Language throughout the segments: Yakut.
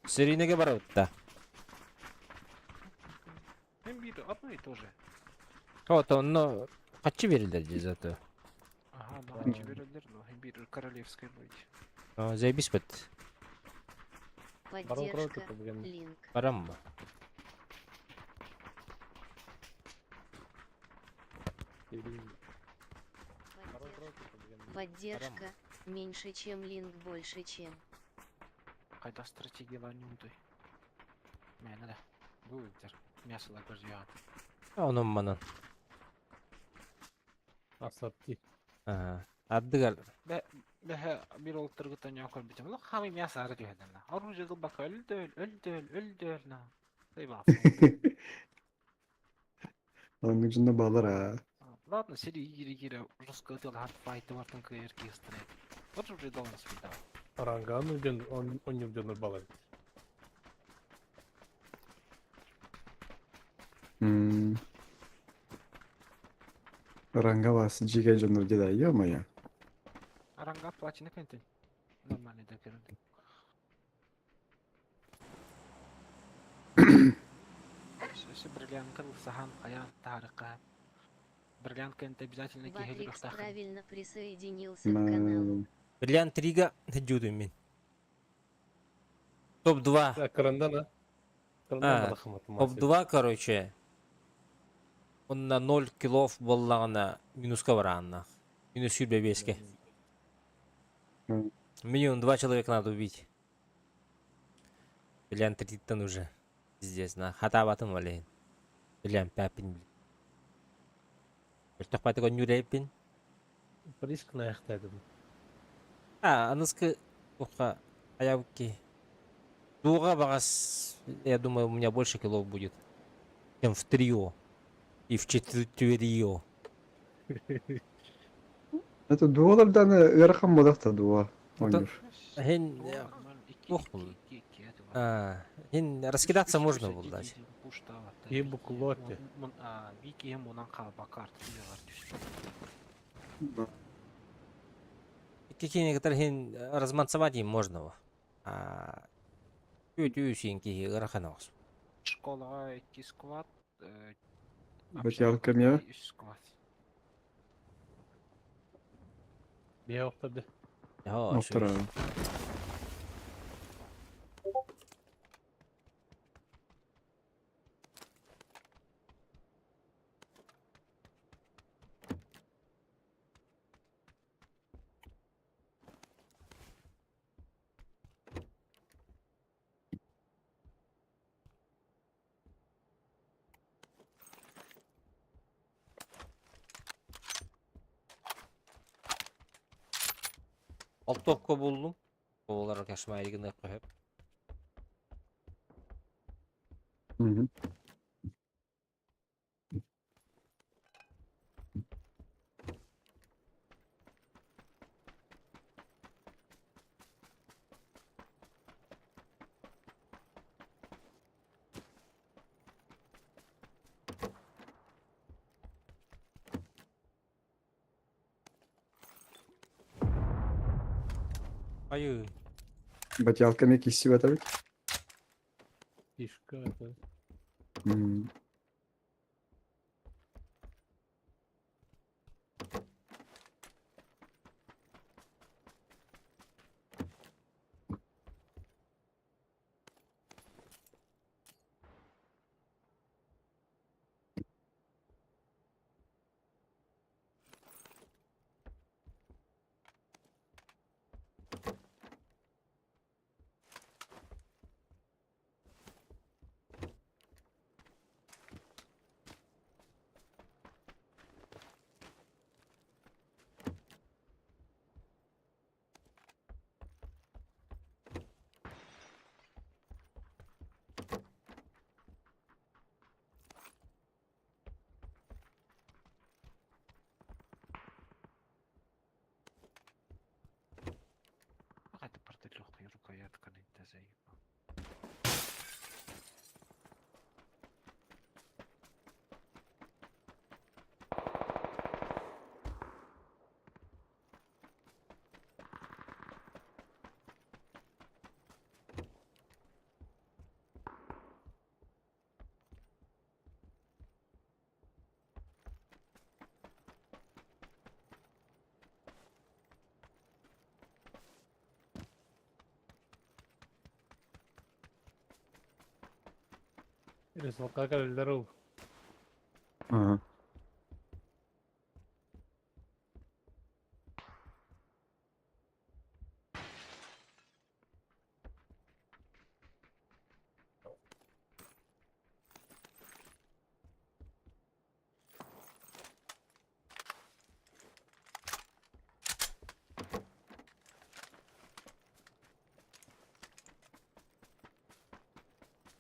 Сиринеге барыбытта. Мен биир одно и то же. Вот онно хаччы берилер дии зато. Ага, да, хаччы береллер, но биир королевская будет. О, заебись бит. Барон крови Поддержка. побегем. Линк. Барам ба. Поддержка. Меньше чем линк больше чем. Хайда стратегиялар нюнтой. Мэ надо. Бу мясо көрдү. Онон манан. Ассорти. Ага. Ардыгар Бэһэ бир ол тыргыттан ньоо көрбүтүм. Лох хамы мясо ары түһэллэр. Оружие ылбакка өлдөөл, өлдөөл, өлдөөл на. Оннук дьонно баалар аа. Ладно, сири кире-кире жестко ытыалаһан файты бартын кыайар киһистэрэ. Вот уже должен спидал. Ранганы ден он он ден балар. М. Ранга вас жиге дьоннор деді, ё-моё. Ранга платина кентин. Нормальный да көрүн. Все бриллиантка сахан хаян тарыка. Бриллиант кент обязательно киһи Ватрикс правильно присоединился к каналу. Бриллиант 3-га жудум мин. Топ-2. Да, карандана. А, Топ-2, короче. Он на 0 килов боллаҕына минуска бараанна. Минус сүүрбэ биэскэ. Минимум два человека надо убить. Бриллиант 3-тан уже. Пиздец, на хатаабатым олейн. Бриллиант пяпин. Өлтөх баты көннүүрэйпин. Риск наяхтадым. А, аныскы уха аябки. Дуга бағас, я думаю, у меня больше килов будет, чем в трио и в четверио. Это дуолардан ыарахан буолахта дуо. Оонньуур. Хин, ох, а, хин раскидаться можно было дать. И буклоте. Вики мунан қалбакар Какие некоторые хин разманцевать им можно. А, түү синки ыарахан оҕус. Школаға икки сквад, Батялка мя. үс сквад. Бия охтады. Оо, Оптора. Алтокко буллум. Олар кашмайгына көһөп. Мгм. Айы. Батялка мя киси бата Фишка. это. М. Рисовка кэлэллэр ол. Ага.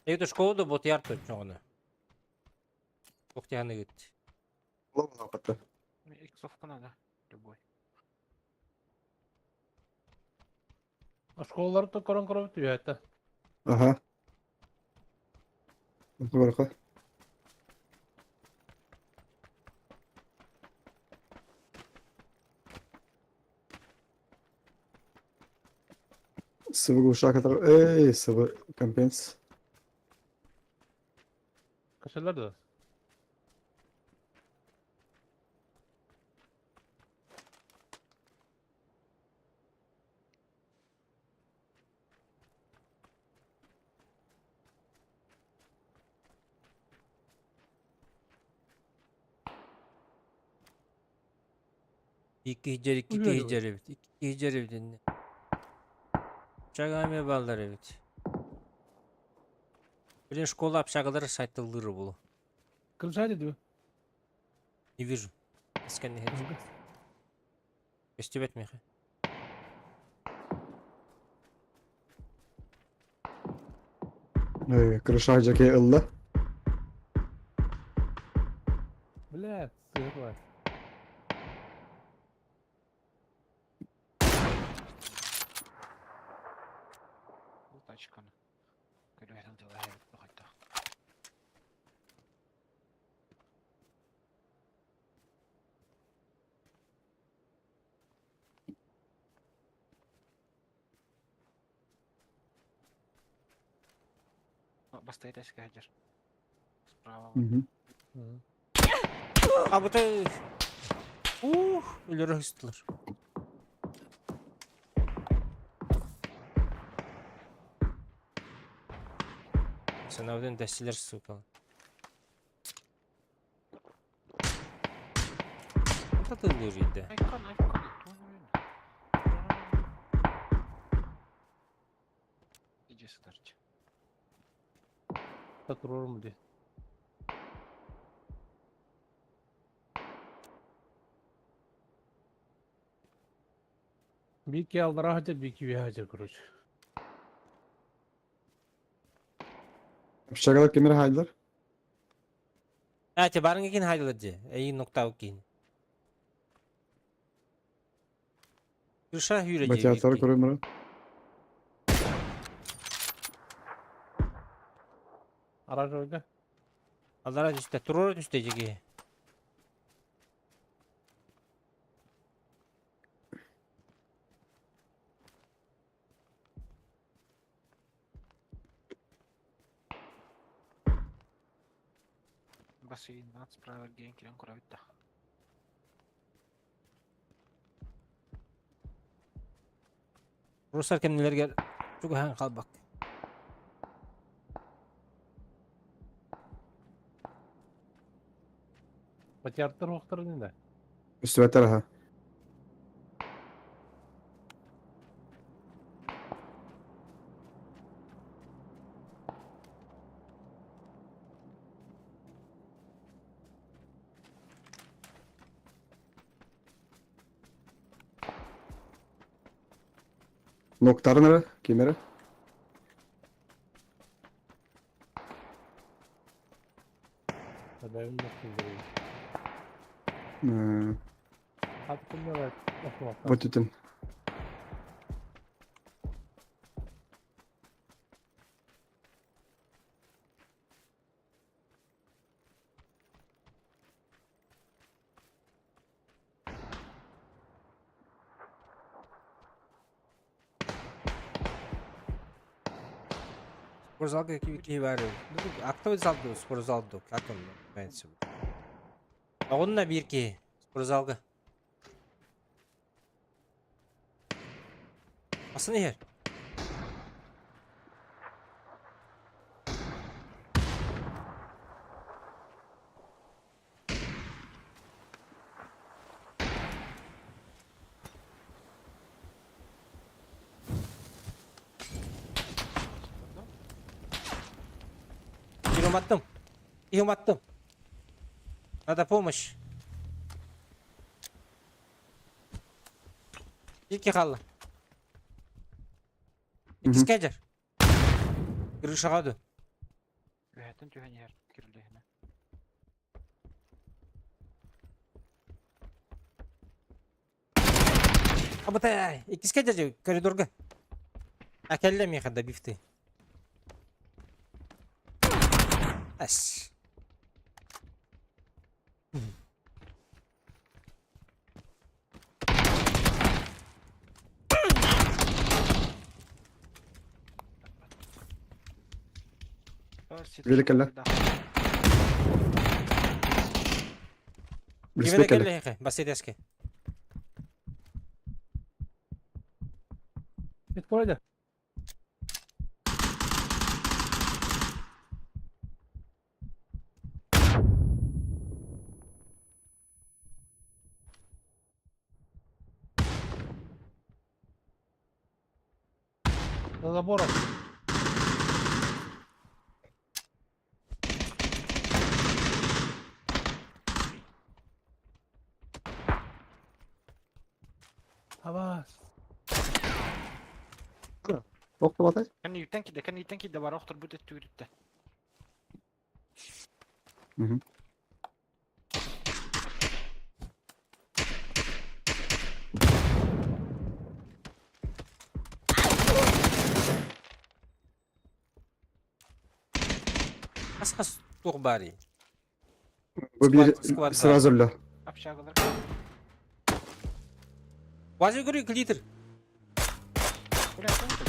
Это школа да вот яр точно. Охтяны гыт. Лапата. Иксовка надо. Любой. Школалары көрөн көрөбүт үйәтті. Ага. Барка. Sıvı uşağı kadar. Ey sıvı компенс. Кашалар да. İki hicer, iki Uyuyor. hicer evet. İki hicer evet. dinle. Чагами балдар evet. Блин, школа общагалары сайтылдыры булу. Кыржа деди. Не вижу. Искәнне хәзер. Өстебәт мехе. Ey крыша жаке ылла. Бля, сыр бар. Бу тачканы. Көрүһэн дьыла эбит баҕайда. Бастайт эске хадьар. Справа. Мгм. А bu da Ух, өлөрө хыстылар. Сынавдын дәстелер сука. Татылыр иде. Айкон, айкон. Иди сюда. Татурор ди. Бики алдыра хача, бики бе хача, короче. Общагалар кемер хайдылар. А, те барың екен хайдылар же. Эй, ноктау кейін. Крыша hüyre же. Батиаттар көрөмөр. Ара жойга. Алара түсті, турор түсті жеге. Бассейн, справа ген кирен көрөбүт да. Ruslar кемнелерге чугахан қалбақ. Батиаттар оқтар не Үстүбәттер аха. Ноктары нere? Кемере? Бәйім нокты. Э, Хат кымнар автоматтан. Вот үтін. Спортзалга какие бары. Актовый зал ду, спортзал ду. Как он называется? А он на бирке. Спортзалга. Асыны ер. Уматтым. И уматтым. Надо помощь. Икки хаалла. Иккискэ дьэр. Крышаҕа ду. Үөһэттэн түһэн иһэр кирилиэһинэ. Абытай, иккискэ дьэ коридорга. А кэллэ миэхэ добив ты. Ас. Велик кэллэ. Кимэ Билиспэт кэллэ. кэллэ эһиэхэ, Бассетески. Откройда. За забором. Абаас. Тохтубатай. Кэнниттэн киирдэ, кэнниттэн киирдэ бары охторбут өттүгүттэн. Хас-хас туох баарый? Бу биир Сквад- сквад сразу өллө. Общагалар. Вазя говорю, глиттер. Бля, помните?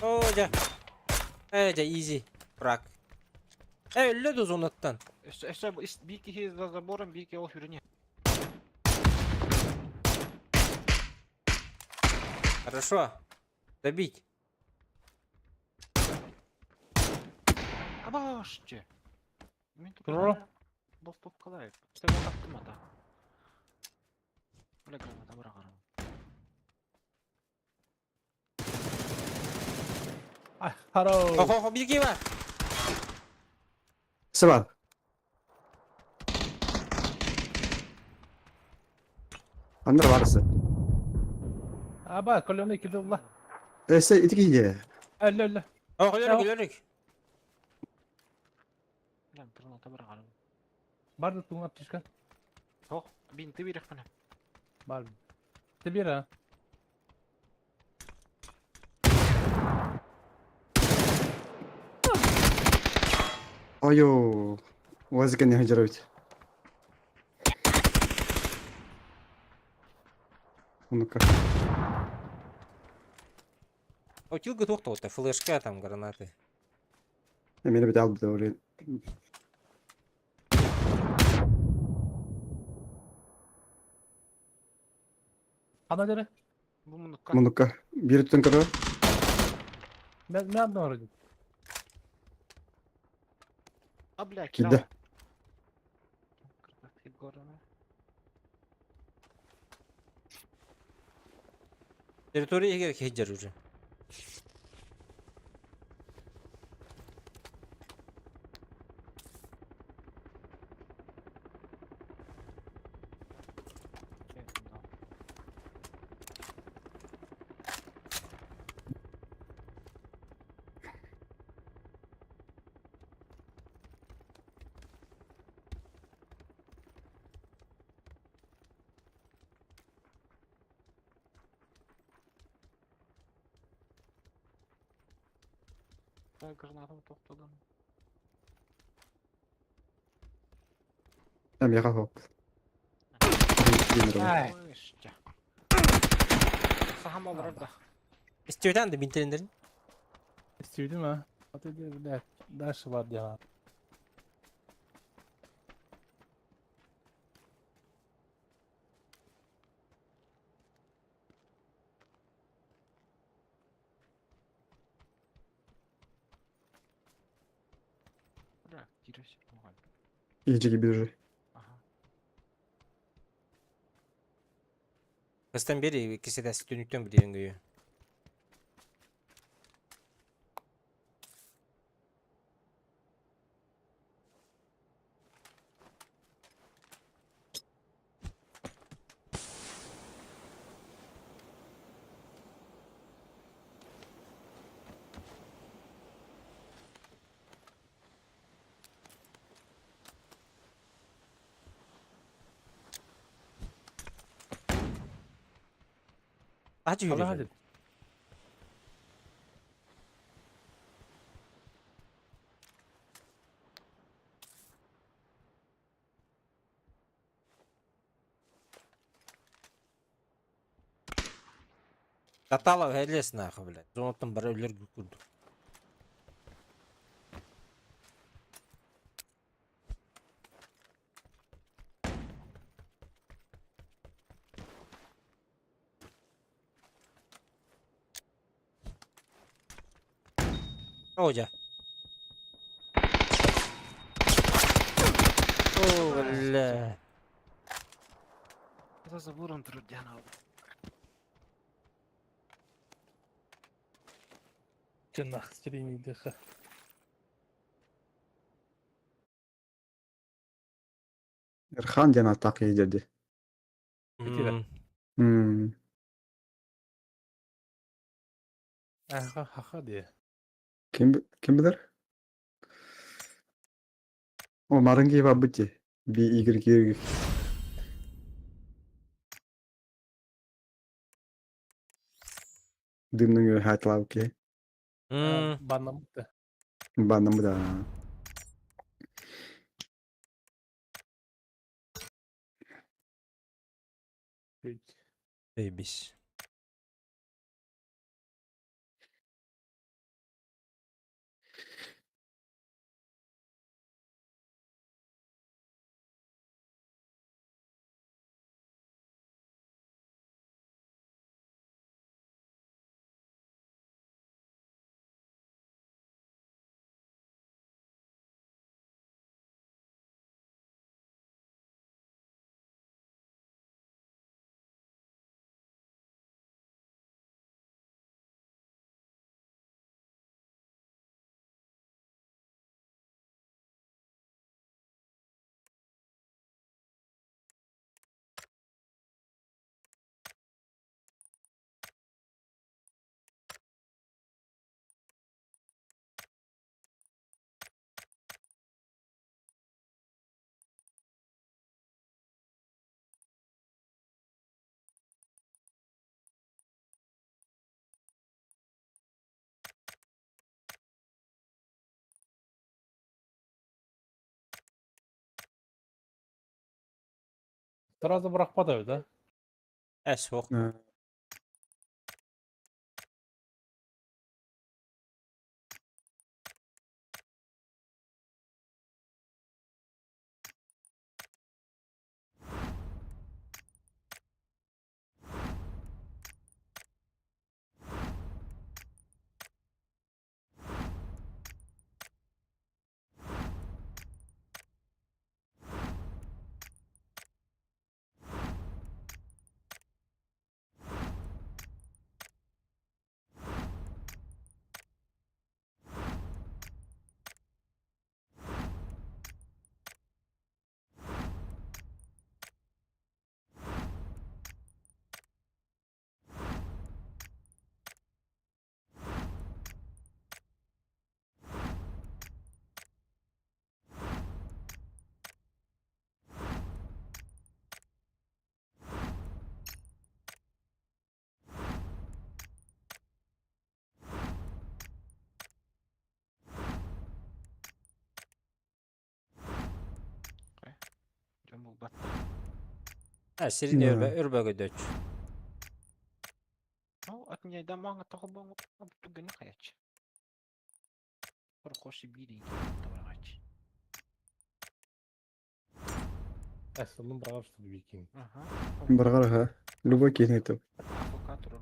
О, дьэ. Э, дьэ, изи. Фраг. Э, өллө да зонаттан. Өссө өссө биир киһи за забором, биир киһи ол сүрүнэ. Хорошо. Добить. Абашчы. Мин Тура. Боппопкалай. Сәбә таптым ата. Бля, граната быраҕарым. Ай, хорош. Хо, хо, беги, ва. Сыбар. Аннар барысы. Аба, колёный кидылла. Эссе ити киһи. Өллө, өллө. О, өлөрүк, өлөрүк. Бля, граната быраҕарым. Бар да туң аптечка. Ох, бинты биэриэхпинэ. Бар. Тебе а? Ойо. Уазыка не хажарович. Ну-ка. Утилга туох тоҕута, флешка там, гранаты. Мени бит албыта оле. Ана дere. Бу муннукка. Мунука. Биир түн көрө. Мен мен да вроде. А, бля, Киирдэ. Территория иһигэр киһи уже. Гранатам тохтодон. Эм яха хоп. Ай. Сахам олорор да. Истибэтэн да бинтерендерин. Истибитим а. Вот иди, блядь, дальше бар дела. Бля, киирэ сир Иджиги бирже. Ага. Кыстан бери, киседәс түнүктөн билиэн көйө. Ачы Аллах жүрү. дед. Татала элес нахуй, блядь. Зонаттан бары өлөр курдук. О, дьэ. О, бля. Это забуром трудяна. Чынах сирени дыха. Эрхан диэн аттаах киһи диэди. Итирэ. М, М, Аха хаха диye. Ким ким билэр? О, марын киһи барбыт дии. Би Игорь Георгиев. Дымның хатлау киһи. м, Банамыты. Баннамы да. Заебись. Сразу бырахпата да? Эс, ох. Э, Дьон булбат. Ә, сирин Да. өрбө өрбөгө дөч. Ну, от меня дома того бомбу туганы хаяч. Хорхоши бири тавагач. Әсылын бырағып викинг. Ага. Баргар ха. Любой киһини этеп. Авокатор.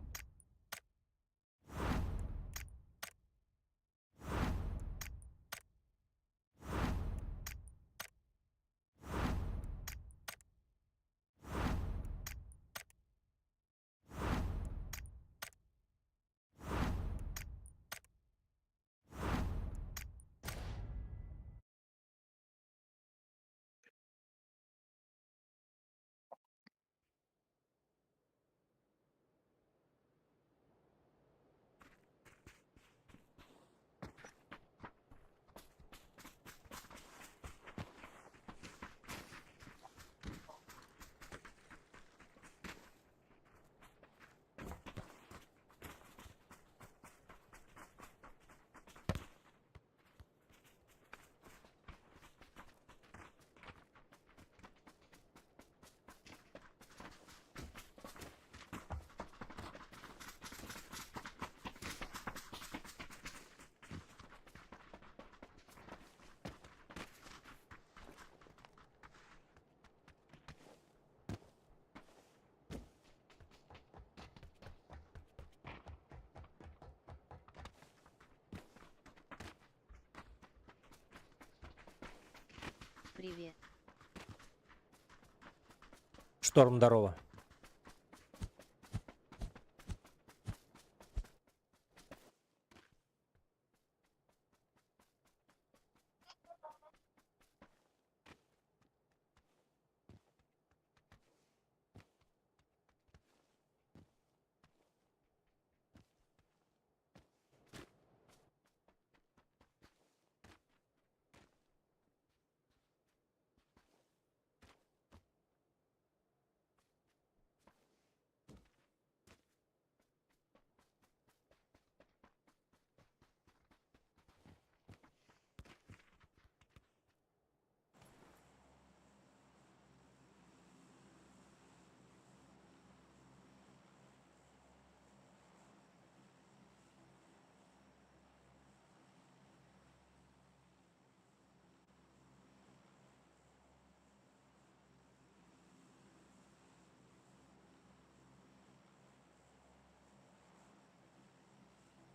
Привет. Шторм, здорово.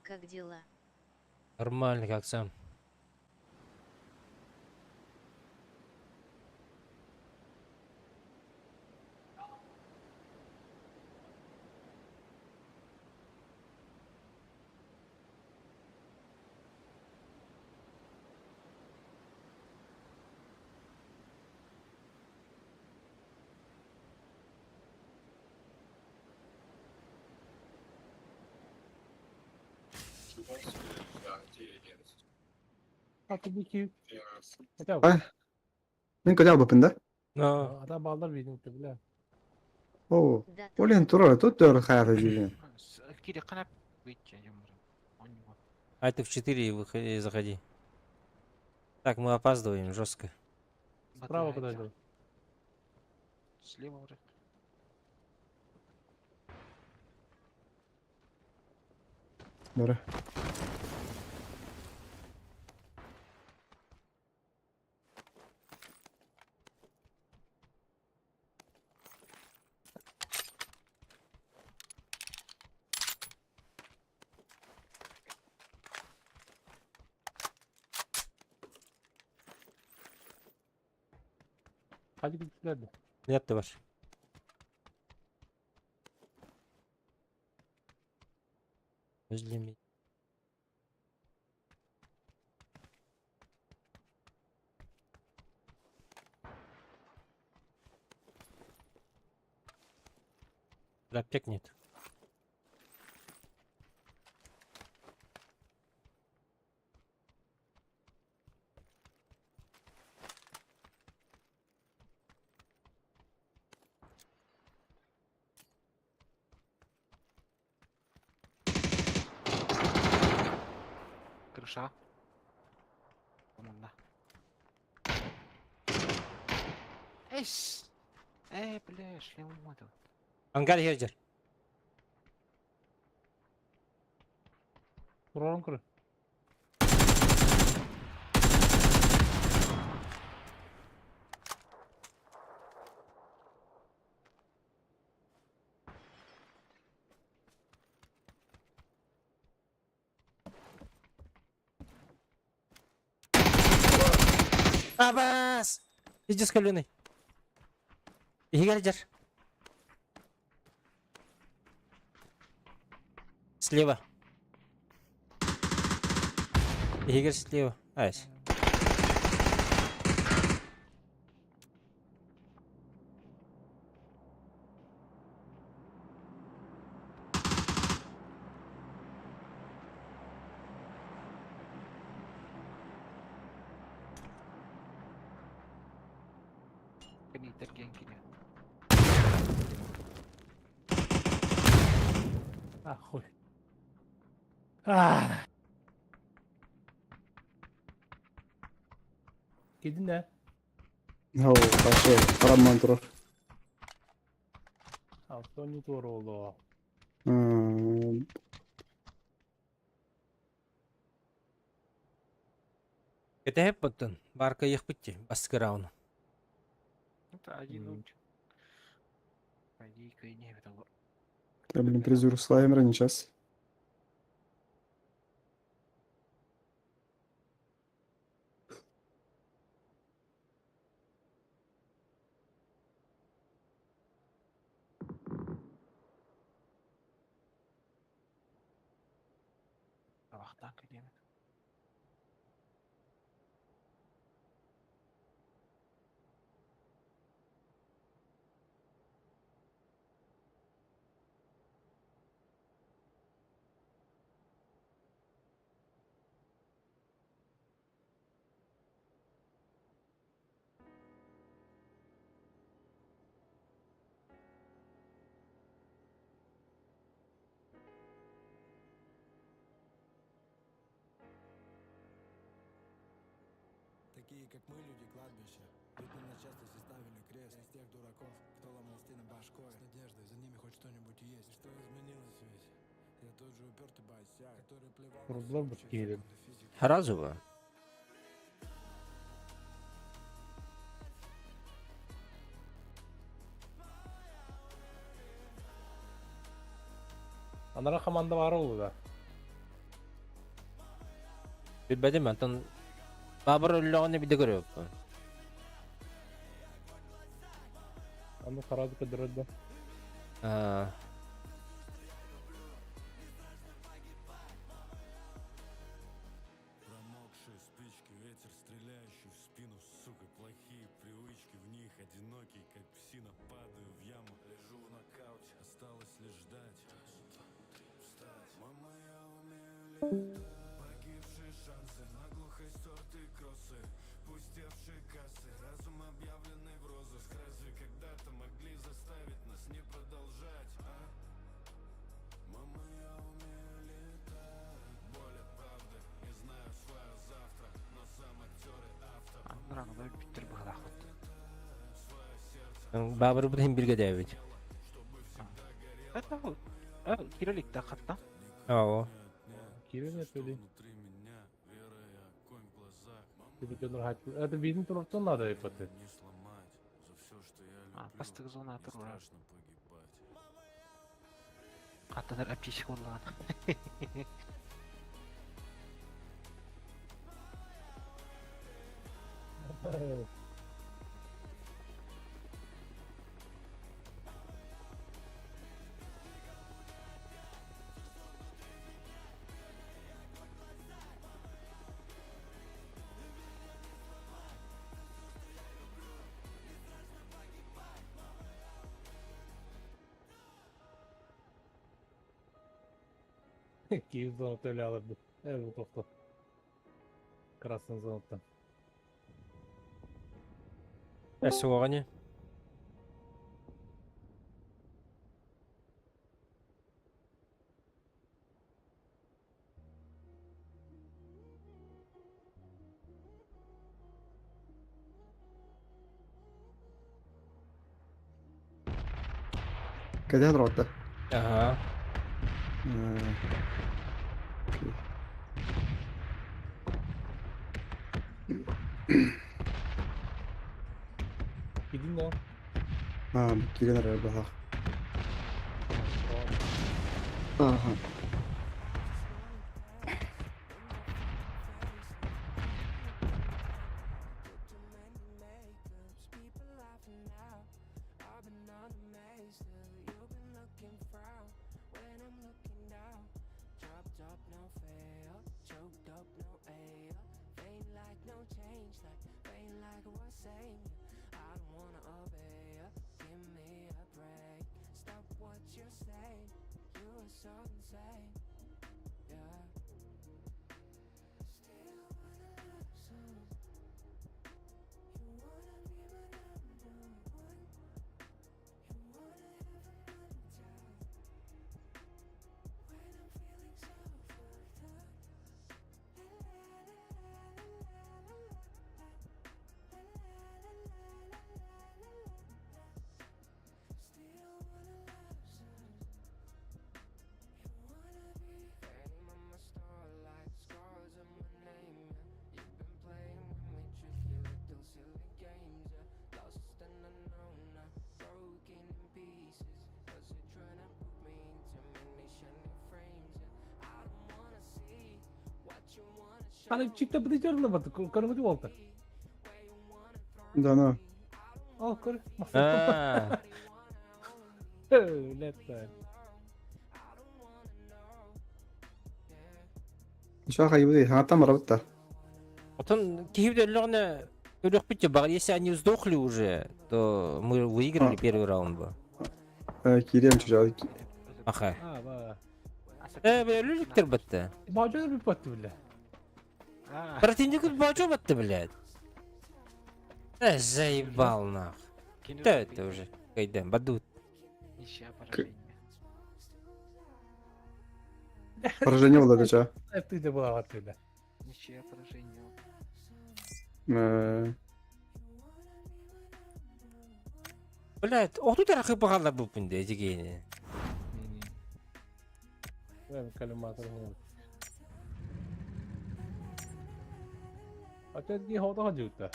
Как дела? Нормально, как сам. Атыбики. Хотя А? Мин көтө албаппын да? Но Ата балдар видим бля. Оо, Да ол иһин турар, тут өр хайата дьиибин. Кири выйти, юмор. А ты в 4 выходи, заходи. Так, мы опаздываем жестко. Справа куда идут? Слева уже. Бары. Hadi gittiler de. Нет, ты ваш. Возле меня. Аптек нет. Крыша. Команда. Эйс! Эй, бля, шлем уматывает. Ангар Херджер. Турарым кыры. Абас! Иди с коленой. Игорь, Слева. Игорь слева. Айс. Генкини. А, хуй. Ah. Кедин не? Оо, башы, харамман турар. А, Сони тур oldu. М, Это хэппоттон. Барка ехпытти. Баскырауна. Это один М. ульт. Пойди-ка и не это. Я, блин, призюр славим ранее час. Тахтаан кэлиэм. Такие, как мы, люди кладбища. Ведь нам на часто все ставили крест. Из тех дураков, кто ломал стены башкой. С надеждой, за ними хоть что-нибудь есть. И что изменилось ведь? Я тот же упертый босяк, который плевал на Рублев всеобщую киирэн. секунду физики. Разово. Анара команда баар ол да. Билбэтим онтон Баабыр өллөҕүнэ бидэ көрүөппүн. Аны сразу көрдөрөр да. Аа, Промокшие спички, ветер, стреляющий в спину, сука, плохие привычки в них, одинокий, как псина, падаю в яму, лежу в нокауте, осталось лишь ждать. Раз, два, три, встать. Мама, я умею летать. Погибшие шансы, наглухо стертые кроссы, пустевшие кассы, разум объявленный в розыск. Разве когда-то могли заставить нас не продолжать, а? Мама, я умею летать. Боль от правды, не знаю свое завтра, но сам актер и автор. Аннараны бүттэр быһалаахпыт. Баабыр бутин бирге дэбит. Это вот. Кирилл хатта. Оо. Киирэн Что этели. внутри меня, вера и огонь в глазах. Тебе дьоннор хат. Это бизнес туруктан надо ипоты. Не сломать за все, что я А, люблю. бастык зона Не турура. страшно погибать. Хаттанар аптечка боллаан. Киев зона төлө алып. Э бу тохто. Красный зонаттан. Эсуоҕани. Кэдээн рота. Аха. Окей. Кидин да. Аа, киирэн эрэр баһаах. Ааха. Аны чикте бити жерлебат. Көрүңү болду. Да, ну. Ал көр. Аа. Летта. Şu хайбы хатан барабыт да. Потом киһи өллөҕүнэ өлөхпүт баҕар, если они сдохли уже, то мы выиграли первый раунд бы. Кириэм чужа. Аха. А, ба. Э, бля, өлүктер бытты. Баажа бүп батты бile. А, Противник бачо батты, блядь. Э, заебал нах. кини Да это уже. Кайдам, бадут. Ничья поражение. Поражение было дача. Ты де була батты бile. Ничья поражение. Блядь, охту тарахы бағалар бұл пүнде, дегені. Ben коллиматор не. Опять не хода жута.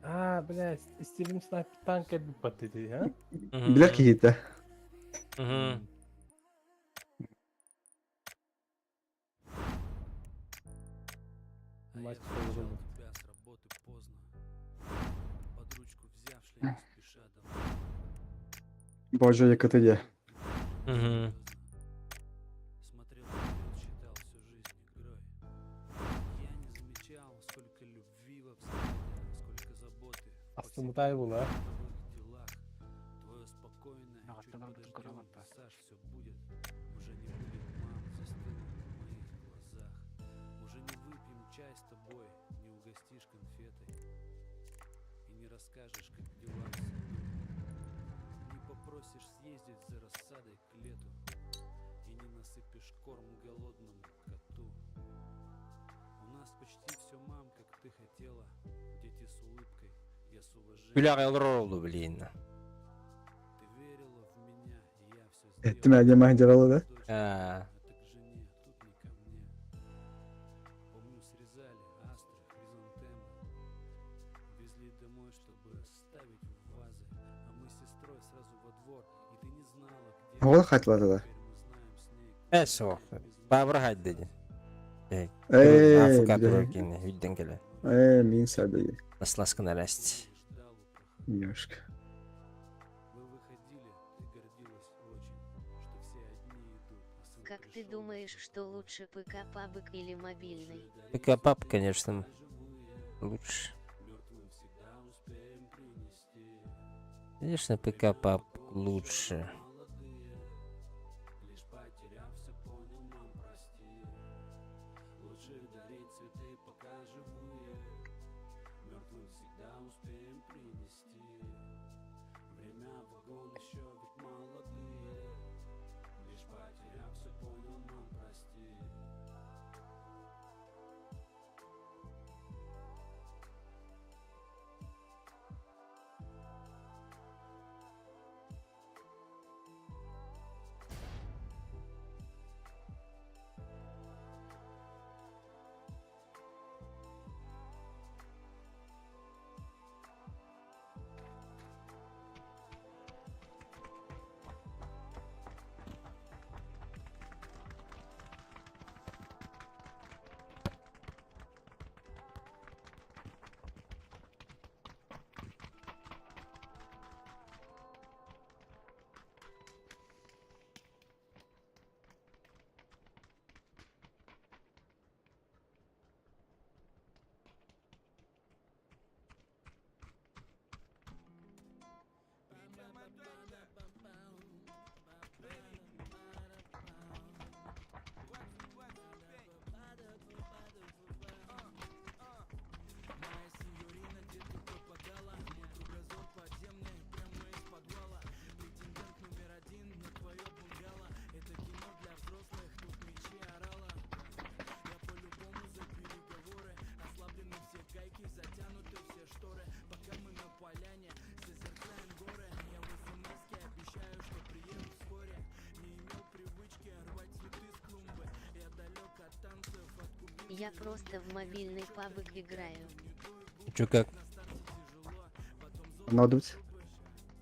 А, блядь, Стивен Снайп танк бүп батты ди, ha? Билер киһитэ. А я Мать встречал положила. тебя с работы поздно. Под ручку взяв, шли не спеша домой. Боже, якаты де. Мгм. Смотрел вперед, считал всю жизнь игрой. Я не замечал, сколько любви во взгляде, сколько заботы в Астымытай был, а? бытовых делах. Твое спокойное, Ну, чуть вот она будет подождем, грамотно. Саш, все будет. Уже не будет мам, застынут в моих глазах. Уже не выпьем чай с тобой, не угостишь конфетой. И не расскажешь, как дела в саду. Не попросишь съездить за рассадой к лету. И не насыпешь корм голодному коту. У нас почти все, мам, как ты хотела. Дети с улыбкой, я с уважением. Күләғ олу, блин. Ты верила в меня, и я все сделал. Эттим әлде махжаралы да. Дочь, А. это к жене, тут не ко мне. Помню, срезали астры, хризантемы. Везли домой, чтобы оставить в вазы. А мы с сестрой сразу во двор, и ты не знала, где. Оҕо хатылады да. Теперь мы знаем с ней, Э, соқ. Бабыр хайды. Э, Африка биле. туркини, үйден келе. Э, мин сәдеге. Насласкын әрәст. ждал у проходной. Ёшка. Мы выходили, ты гордилась очень, что все одни идут, а сын Как ты пришел, думаешь, что лучше ПК PUBG или мобильный? ПК пап, конечно, лучше. Мертвым всегда успеем принести. Конечно, ПК пап лучше. Молодые, лишь потеряв все, понял, мам, прости. Лучше дарить цветы, пока живые. Мертвым всегда успеем принести. Время вагон еще ведь молодые. Лишь потеряв все, понял, мам, прости. Я просто в мобильный PUBG играю. Чё как? Надо быть.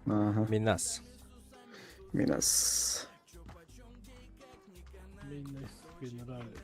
Ага. Минас. Минас. Минус генералис.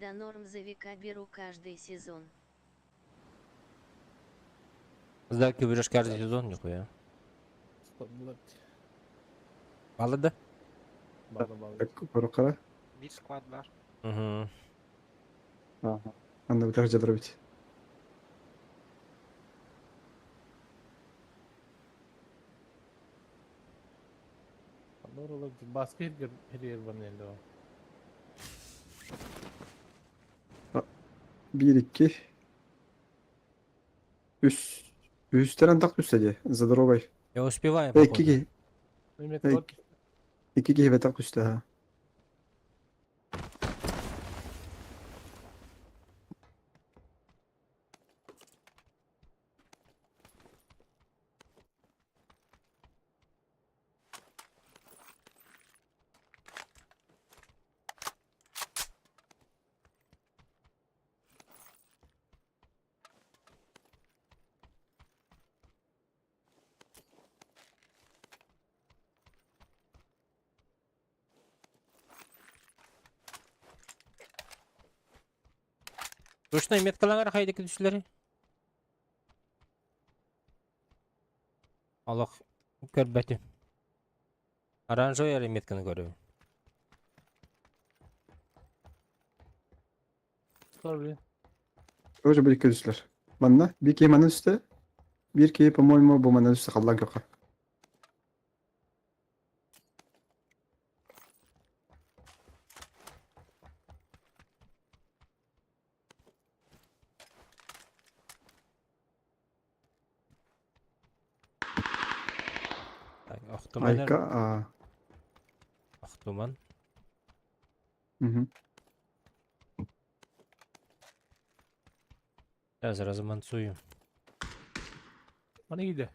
Да норм за века беру каждый сезон. Сдалки берешь каждый сезон, нихуя. Мало да? Бада бада. Көрө Биир склад бар. Угу. Ага. Анна бутар жадырбит. Doğru Baskı her bana 1 2 Үс. Үстэрэн так түстэ дии. За дорогой. Я успеваю, Э, походу. Икки киһи. Mehmet Эй. var. Икки киһи бэтэх түстэ ha. Точно меткалаңар хайдык түсүләри. Аллах көрбәтү. Оранжевый эрэ метканы көрөбүн. Sorry. Тоже bir iki üstler. Манна bir киһи манна үстэ. Bir киһи, по-моему, бу манна үстэ халлаан көрө. Так, Охтуман. Айка а. Охтуман. Мгм. Сейчас разманцую. Bana gidi.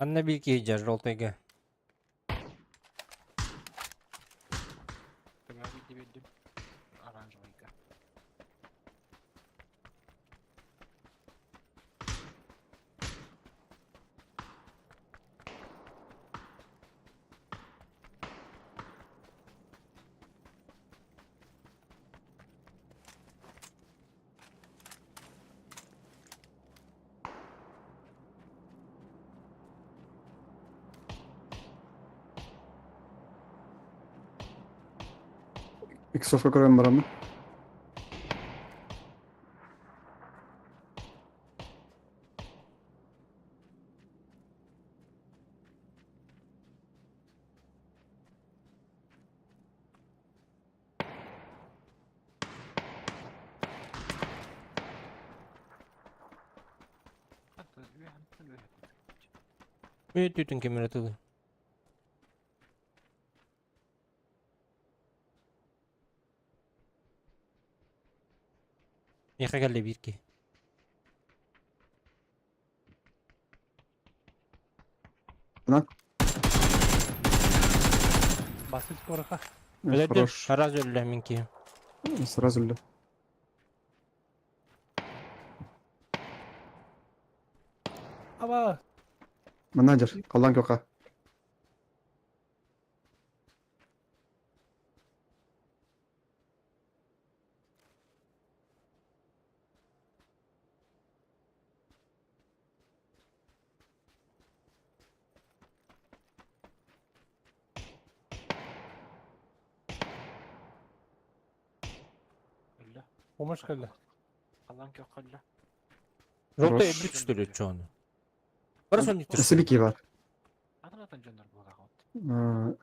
Анна билки жар жолтайга. Төбөҕө биирдэ биэрдим. Оранжевыйга. Иксовка көрөн барамын. Hatta үөһэнтэн үөһэ. Мен түтүн кемер тылы. Меха келле бирки. Baskı koraka. Өлөрдүм. Хорош. Сразу өллө минки. Сразу өллө. Ama Манна жар. Халлаан көрө. Өллө. Помощь кэллэ. Халлаан көххө өллө. Жолтай Хорош. бүт что ли чону. Барсон не Өссө bir киһи бар. Атын атын дьоннор буолаҕыт. А,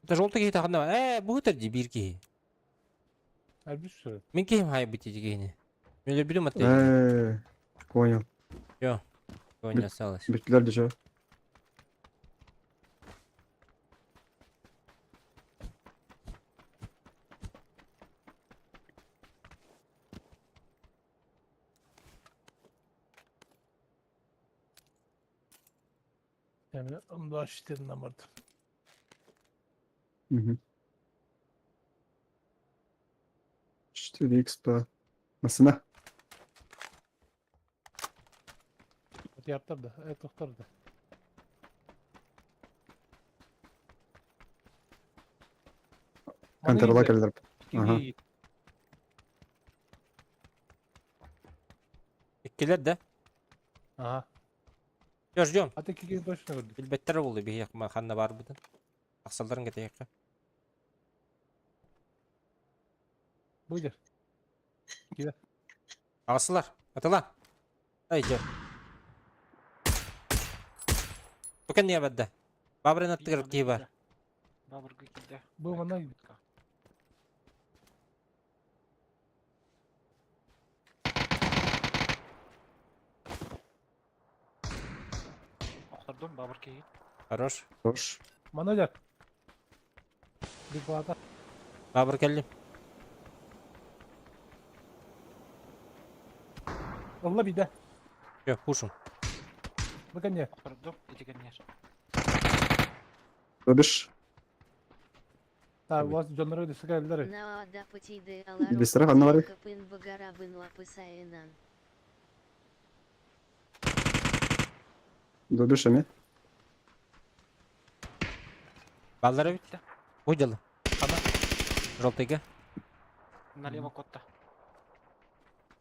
Это желтый киһи тахна. Э, бу терди бир киһи. Elbis sürü. Мин киһим хай бити дигени. Мен люблю мат. Э, понял. Не осталось. Бүттүлэр дече. М24 бардым. Угу. 4 по Масына. Утуйартар да, тохтор да. Контрола кэллэр. Ага. Иккилэр да? Ага. Всё, ждем. А ты киги точно көрдүк. Билбэттэр буолла биһиэх ханна баарбытын. Тахсалларын кэтэһиэххэ. Будешь? Аҕысылар, атыла. Ай дьэ. Бу кэннигэ барда. Баабырын аттыгар киһи бар. Бабыргы киирдэ. Бу манна Охтордум бабыр киһи. Хорош. Хорош. Манна дьэ. Бипата. Баабыр кэллим. Ылла биде. Все, пушим. Бу кэнниэ. Охтордум ити кэнниэр. Добиш. Та у вас дьоннору өссө кэллэр. Наада путиды Бистра, ханна барый? Капын багарабын лапысайынан. Добиш эми. Баллар эбит. Бу дьылы. Желтыйга. Налево котта.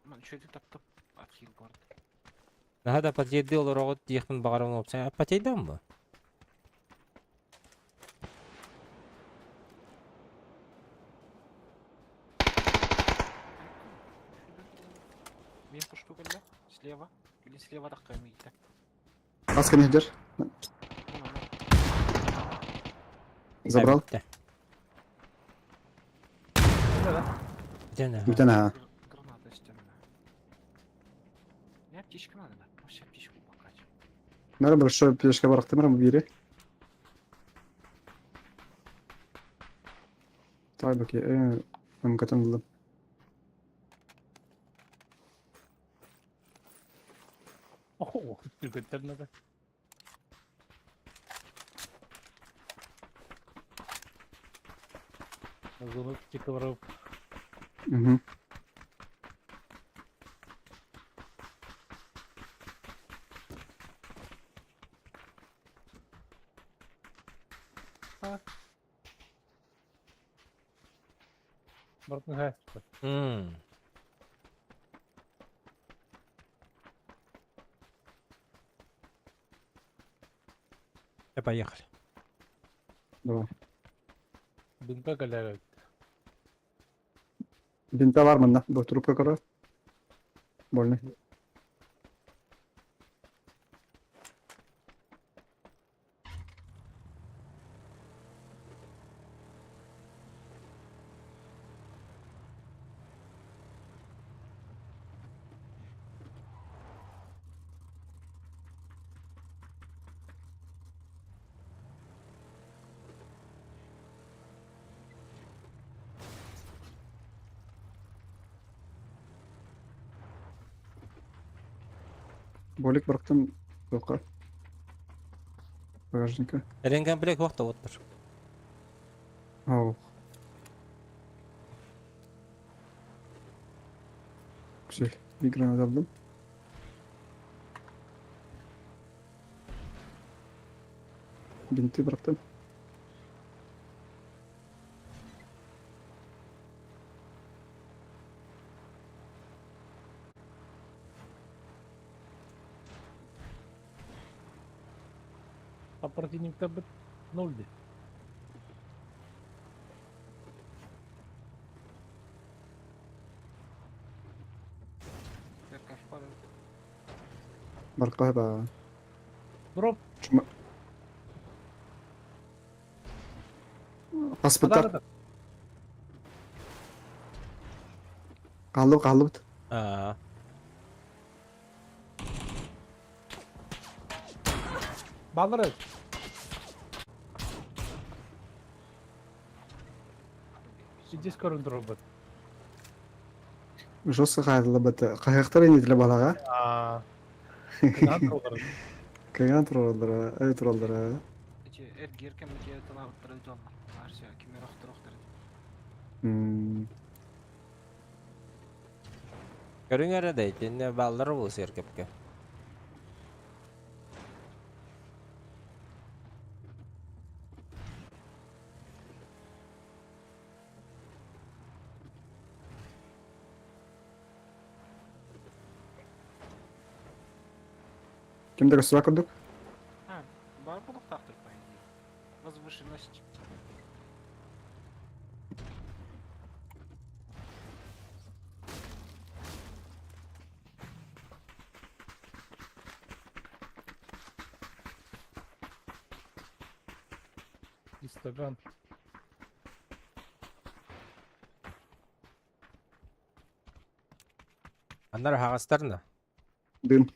Ман үчүгэйдик таптым. Отхил город. Наһаа да потейды олороҕут диэхпин баҕарабын уопсай. Потейдам бу? Мен пушту кэллэ. Слева. Или слева таххамыйта. Ас кэнниһдэр. Забрал. Бүттэ. Да. Бүтэн, Бүтэн аха. Граната стенная. Мне аптечка надо, да? Вообще аптечку покать. Мара большой пешка барахты мара бири. Тай баки, МК-тан булдum. Охо, түргөттөр да. Зону чекалар. Угу. Бартын хай. М. Э, поехали. Давай. Бинта кэлэр. Бинта бар манна. Бу трубка кора. Больно. Болик барахтан тоққа. Багажника. Ремкомплект уақта оттыр. Ау. Güzel. Bir granat aldım. Бинты bıraktım. А противник-то бит ноль ди. Церковь падает. Барка ба. Дроп. Чума. Паспорттар. Қалып қалып. Аа. Баллар. Здесь көрін дроп. Жестко қайырылы бітті. Қайықтар ене тілі балаға. А. Кыҥаан тураллара, эй тураллара. Эти эргиир кэмитиэ тылаабыттара дьонно. Арся кимер охтор-охтор. Көрүҥ эрэ да итиннэ бааллара буолуо сиэркэпкэ. Ким да көстүбэт курдук. А, бар буолуохтаахтар по идее. Возвышенность. Инстаграм. Аннар аһаҕастарына. Дым.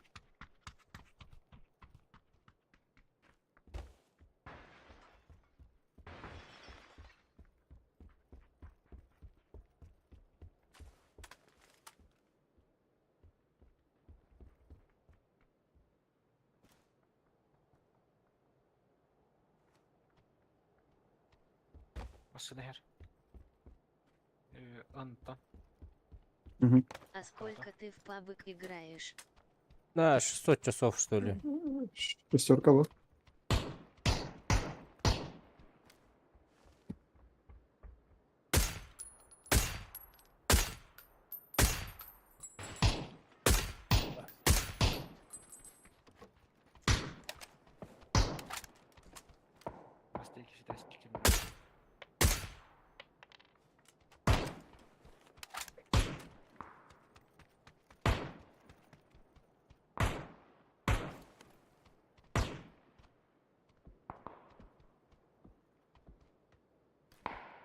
Массыына иһэр. Антон. А сколько ты в пабг играешь? На 600 часов, что ли. Шестерка вот.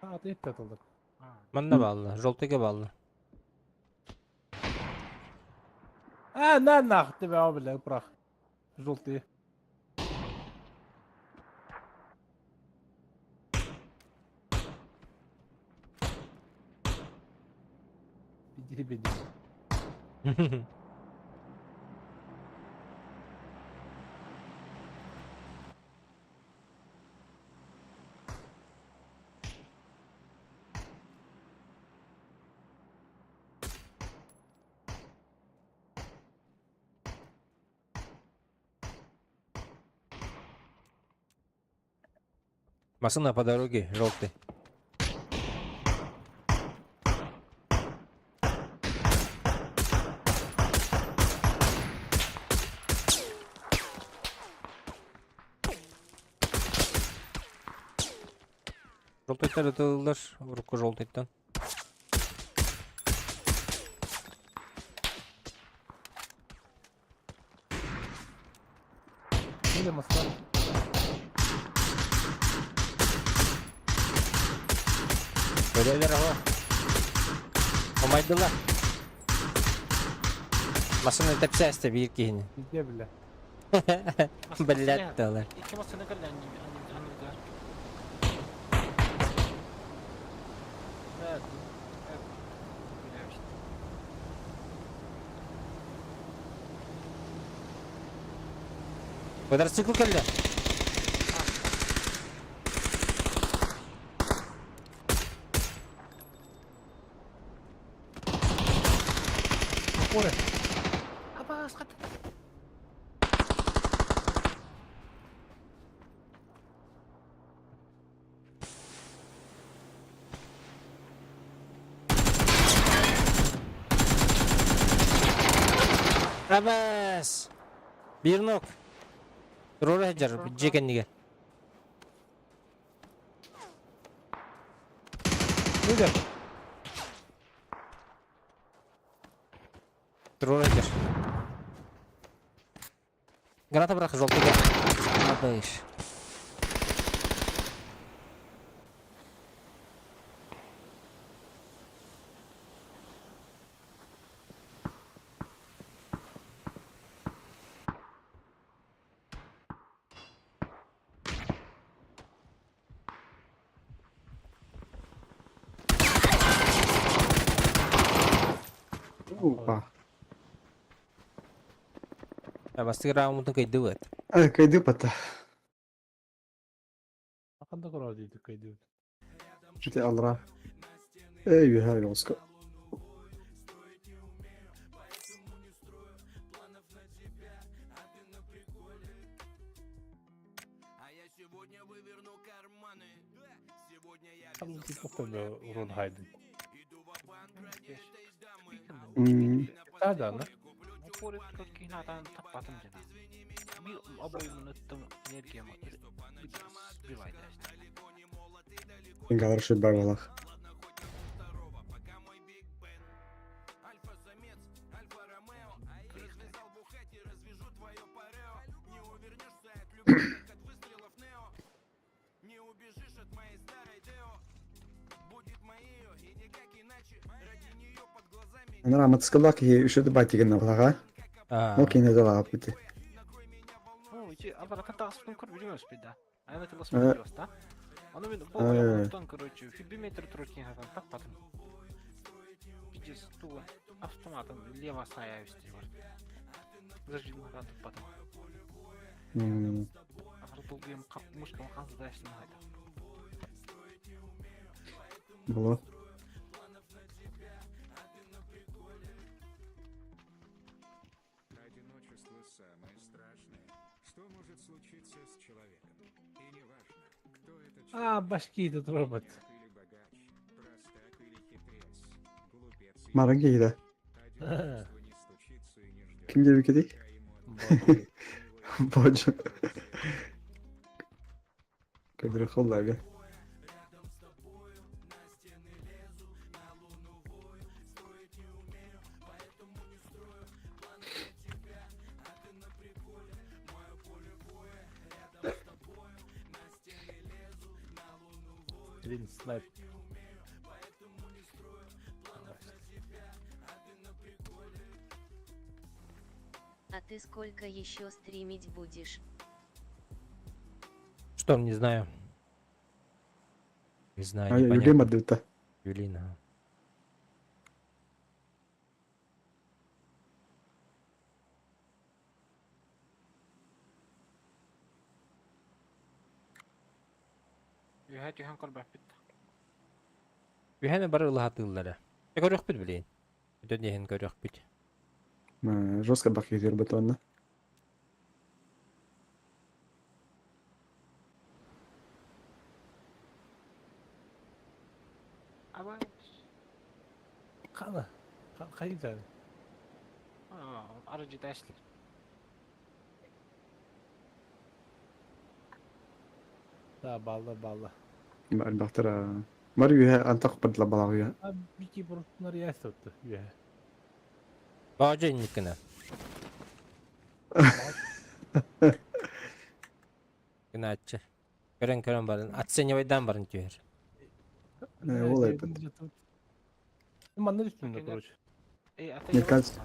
А, ты это Манна баалла, желтыйга баалла. А, на нах тебя, бля, прах. Желтые. Беди, беди. Машина по дороге, желтый. Желтыйтар ытыллар, урукку желтыйтан. Или моста. Көрөлөр аҕа. Омайдылар. Массыына тэпсээстэ биир киһини. Везде, бля. Блядь, тылар. Икки массыына кэллэ анныгытыгар. Да, Квадроцикл кэллэ. Опоры. Абаас хат. Абаас! Биир нок. Туруора сылдьар дьиэ кэннигэр. Выйдем. Туруора сылдьар. Граната бырах желтыйга. Абыш. Опа. Бастыгы раумутун кыйдыбыт. Кыйды пата. Ханна көрөр диэти кыйдыбыт. Ити алра. Эй, үһэ жестко. Урон хайдын. М, Да, да. Хороший бабалах. Ана матскалак киһи үчү байтигин балаға. А, Ол кине да лаап бити. Автоматом лево сая М, Было. Одиночество самое страшное, что может случиться с человеком. И неважно, кто этот А, башки этот робот. человек, или богач, простак или хитрец, глупец или Марын киһи Одиночество не стучится и не ждет. Ким диэбиккитий? Пока ему одно, Боже. Көдүрү холлага. Блин, снайп. А ты сколько еще стримить будешь? Что, не знаю. Не знаю, А Юлия непонятно. мадыта. Юлина. Үһәне бары ылаһатыыллара. Көрүөхпүт билин. Өтөн иһин көрүөхпүт. Жестко бак киһи бытонна. Қана. Қайда? Да, балла, балла. Бактара. Бар үһэ антах бардла балага. А, бики бұрыннар ястыпты. Үйе. Баажа инниккина. Гынааччы. Көрөн көрөн барын. Оценивайдан барын түһэр. Ол айпыт. Манна үстүндө, короче. Мне кажется-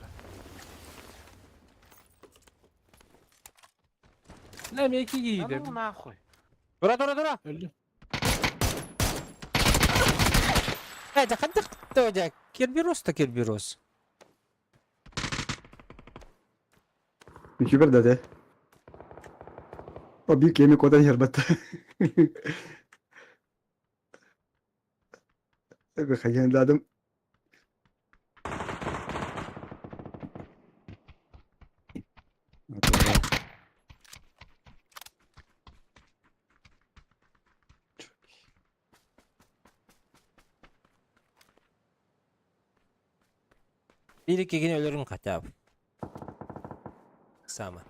Не, мен екі кейді. Ну нахуй. Тура тура тура! Өлді. Э, да ханды дя Керберос то Керберос. Үчү бер да О бик эми кодан ярбат. Эбе хаяндадым. Bir iki gün ölürüm хотя бы. Сама.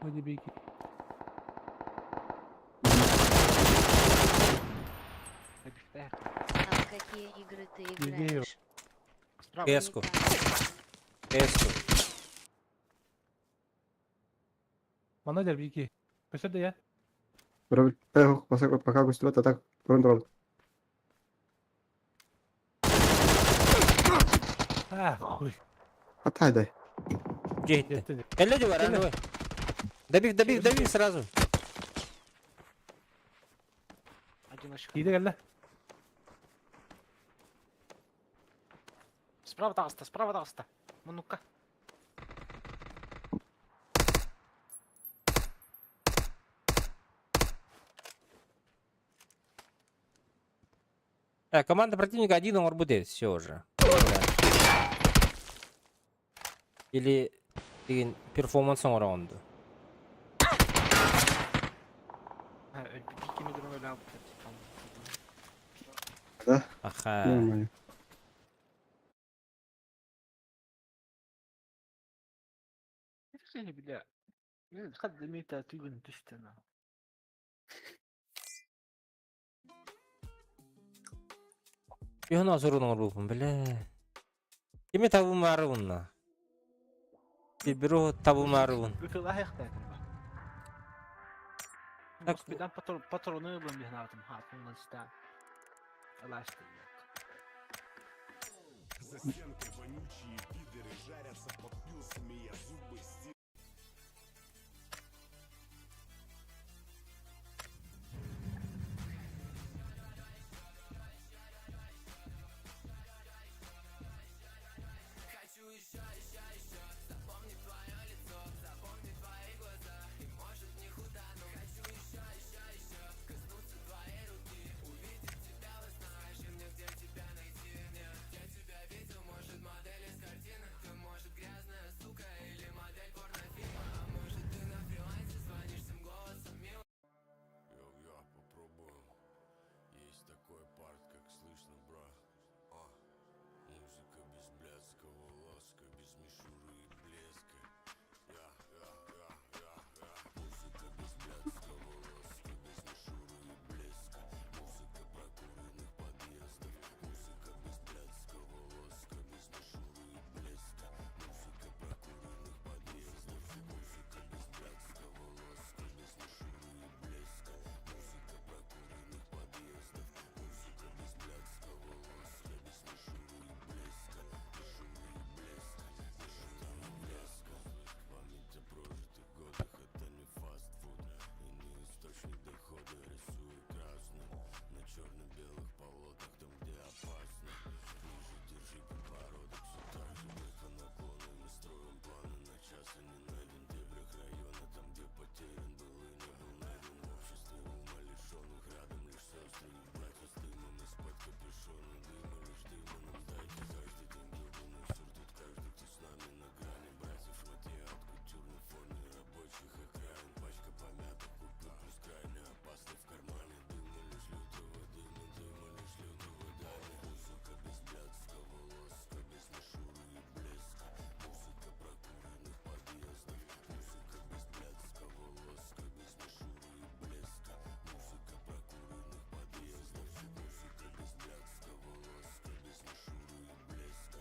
Hadi bir iki. А в какие игры ты Евгений. играешь? Эску. Не так. Эску. Манна дер bir iki. Көстөр да я. Көрөбүт. Э, пока көстүбэт, а так көрөн турабыт. А, хуй. Атай дай. Дьиэттэ. Кэллэ дьэ баран давай. Добив, добив, добив сразу. Одиночка. Киирэ кэллэ. Справа таҕыста, справа таҕыста. Муннукка. Так, команда противника один оҥорбут все уже. Или деген перформанс оҥороҕун дуу? Да? Аха. Нормально. Үһүн осурун оҥорбуппун, бля. Кими табымаарыбынна? Биру табымаарыбын. Так, патроны ылын биһнаатым хаатымнан стан. За стенкой вонючие пидоры жарятся под пилсами, я зубы Йо-йо, попробуем. Есть такой парт, как слышно, бра. А, музыка без блядского лоска, без мишуры и блеска. Я, я, я, я, я. Музыка без блядского лоска, без мишуры и блеска. Музыка прокуренных подъездов. Музыка без блядского лоска, без мишуры и блеска. Музыка прокуренных подъездов. Музыка без блядского лоска, без мишуры и блеска. Музыка прокуренных подъездов. Музыка без блядского лоска, без мишуры и блеска. Мишуры и блеска, мишуры и блеска. Память о прожитых годах это не фастфуд и не источник дохода. Рисую красным на черно-белых полотнах, там где опасно. Ниже держи подбородок, все так же вверх по наклону. Мы строим планы на час, а не на день. В дебрях района, там где потерян был и не был найден. В обществе ума лишенных рядом лишь сестры и братья с дымом из-под капюшона. Дыма лишь дыма нам дайте каждый день гребаный сюр. Тут каждый, кто с нами на грани. Братьев шматья от кутюр на фоне рабочих окраин. Пачка помятых купюр плюс крайне опасный в кармане. Дыма лишь лютого дыма, дыма лишь лютого дани. Музыка без блядского лоска, без мишуры и блеска. Музыка прокуренных подъездов. Музыка без блядского лоска, без мишуры и блеска. Музыка прокуренных подъездов. Музыка без блядского лоска, без мишуры и блеска.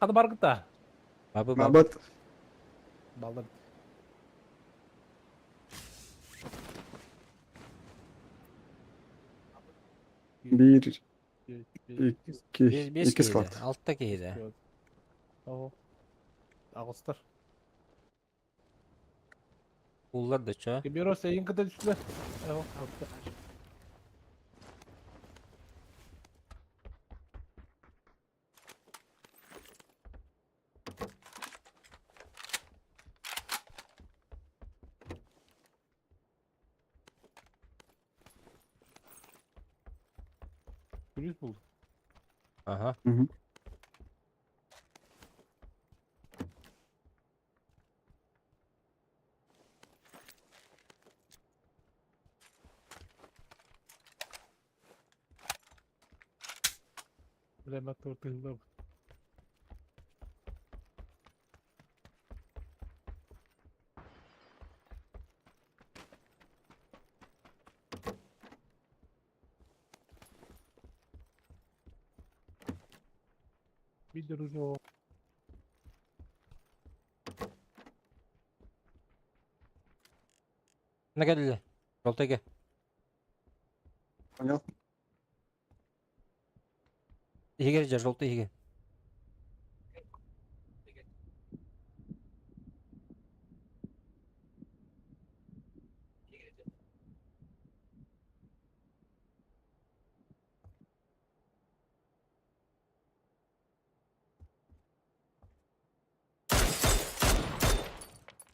Хады баргыта. Бабы бабы. Бабат. Балдар. Биир, икки, Бес бес икки киһи склад. Алта киһи Ого. Аҕыстар. Уллар да чо. Киберо сейин кыта түстүлэр. Ого, алта. Күлүүс булду. Ага. Мгм. Бля, мотор тыыллабыт. Видер уже На кэллэ. Жолтайга. Понял? Иһигэр дьэ, желтый иһигэр.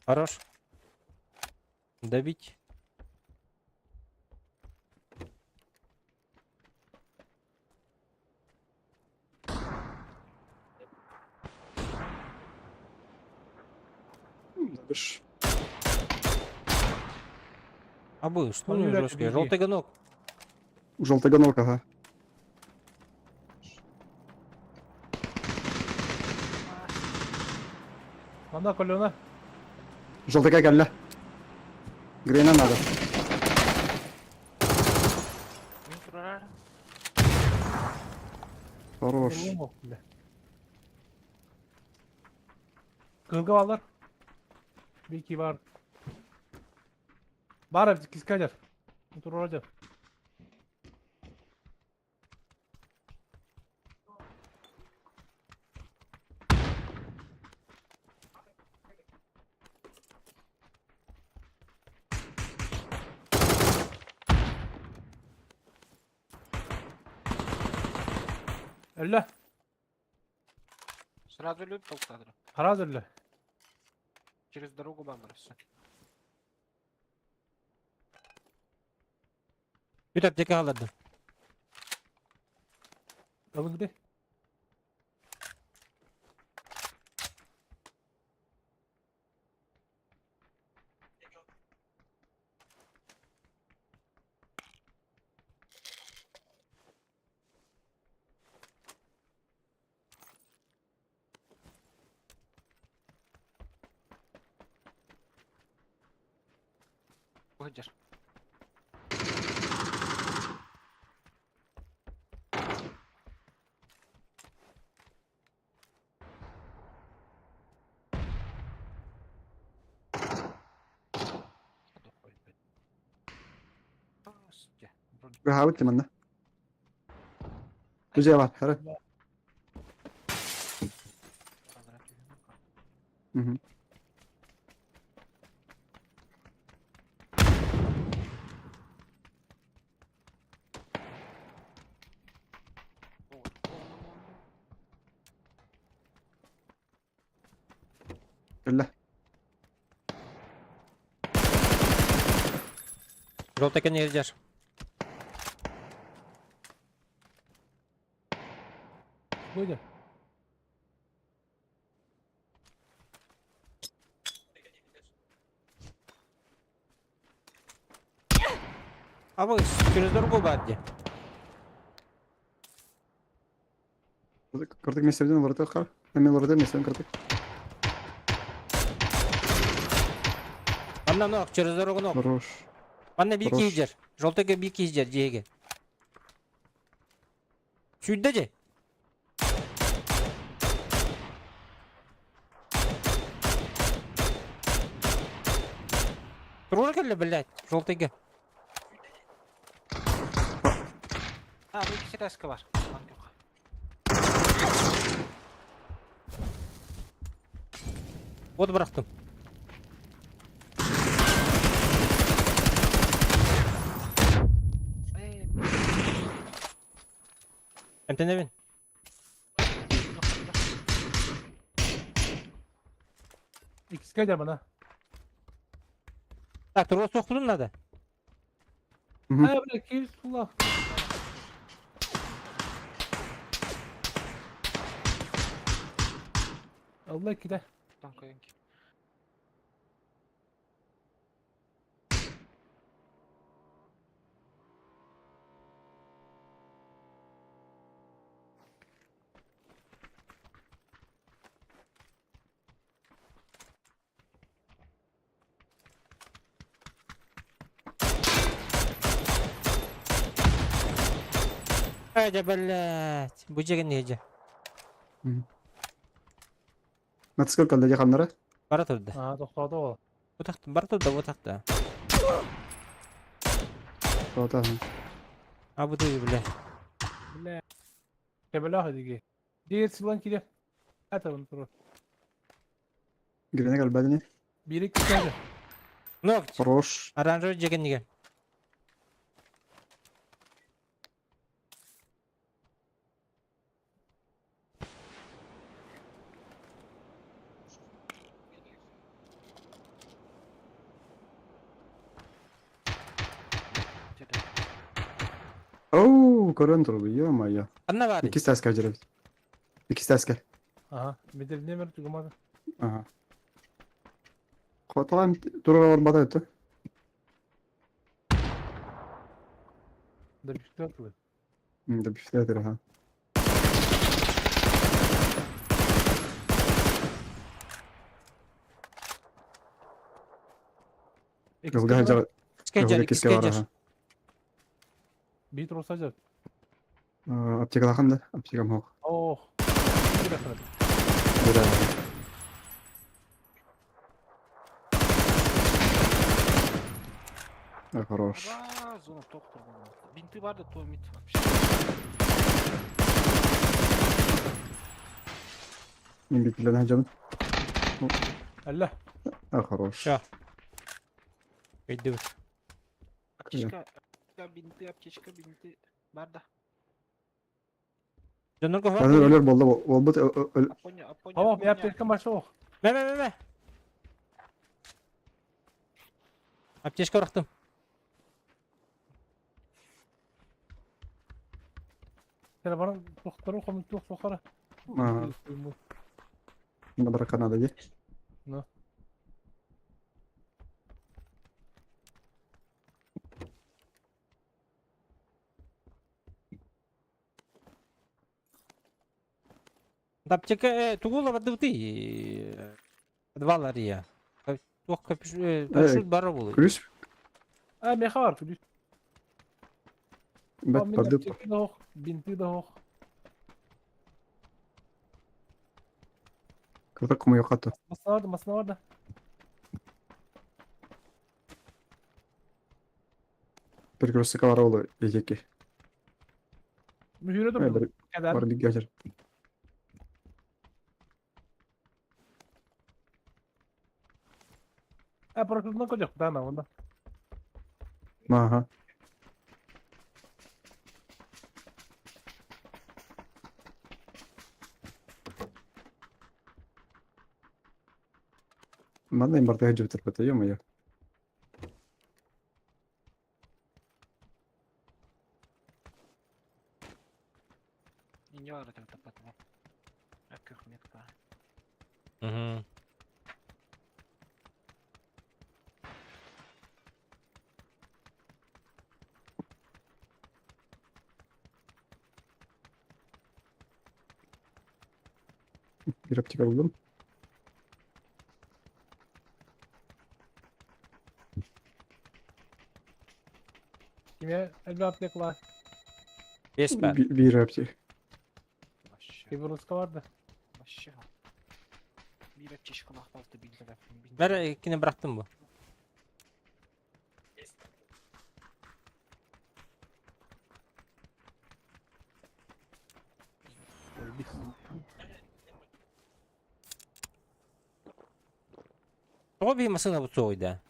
Хорош. Добить. Добишь. А вы, что Ну, у него Юрий, жесткий? беги. Желтый гонок. Желтый гонок, ага. Манна колена. Желтый кэллэ. Грейна надо. Мин турар. Хорош. Кылга балар. Бики бар. Бар кискадер. Турар Өллө. Сразу любит толкадыр. Хараз өллө. Через дорогу баллар все. Бүт аптека аларды. Алын где? Выйдешь. Быһаабыт манна. Күзэ бар, хара. Мгм. Өллө. Желтый кэннигэр дьар. Выйди. А вы через дорогу барды. Кырдык местерден олордо хар. Эми олордо местерден кырдык. Анна ног, через дорогу ног. Хорош. Анна бир Хорош. киһи Желтыйга биир киһи дьиэгэ. Сүүрдэ дьэ. Туруора кэллэ, блядь, желтыйга. А, bu ikisi kaskı var. Lan yok. Вот бырахтым. Эй, Эмтэнэбин. yok, yok. Иккискэ мана. Так, туруора суохпутун надо. Мгм. А, бля, киир сула. Ылла иккитэ. Тонкоенький. Эдя, блядь. Бу дьиэгин иһдьэ. Нацкыр калла дьаханнара. Бара турда. Аа, тохтоото ол. Бу бара турда, бу тахта. Тота. А бу ты, бля. Бля. Кэбэлээх диги. Диир сылан киирэ. Атабын турар. Гренек албадыны. Бири киирэ. Ногть. Хорош. Оранжевый дьиэгин Оу, көрөн турду, ё-моё. Анна баар. Иккис таска дьирэбит. Иккис таска. Ага, меделнемер тугумада. Ага. Хоталан турар барбата это. Да бифтер Да бифтер, ага. Кылга жар. Скеджер, скеджер. Бит росажар. Аптекалахан да, аптекам хок. Ох. Да. Хорош. Зона тоқтыр Бинты бар да то мид вообще. Мин битилен хажабын. Алла. А, хорош. Все. Өйдүбүт. Аптечка, бинты, аптечка, бинты. Бар да. Дьоннорго Аны өлөр болду, болбут өл. Апоня, апоня. О, мен аптечка машох. Мэ, мэ, мэ, мэ. Аптечка ырахтым. Сен баран тохтору хомутук сохара. Ага. На Канада ди. Ну. Аптека тугула бардыбыты. Подвал ария. Туох парашют бара болу. Күлүс. А, меха бар, күлүс. Бет барды. Бинты да хох. Кырда кому йокаты. Масына бар да, масына бар да. Перекрестка бар олу ежеки. Мүхүрө тур. Бар бик гажыр. А, парашютынан көжөк, да, на, онда. Ага. Манна им барда жиб терпете, ё-моё. Не бар это потом. Аккөх метка. Угу. Bir аптека булдум. Киме элбе аптекалар. Бес бар. Bir аптека. Вообще. Киберруска бар да. Вообще. Bir аптечка лахпалты билдер. Бәрі кini бырақтым бу. Тоҕо биһи масына бу суойда.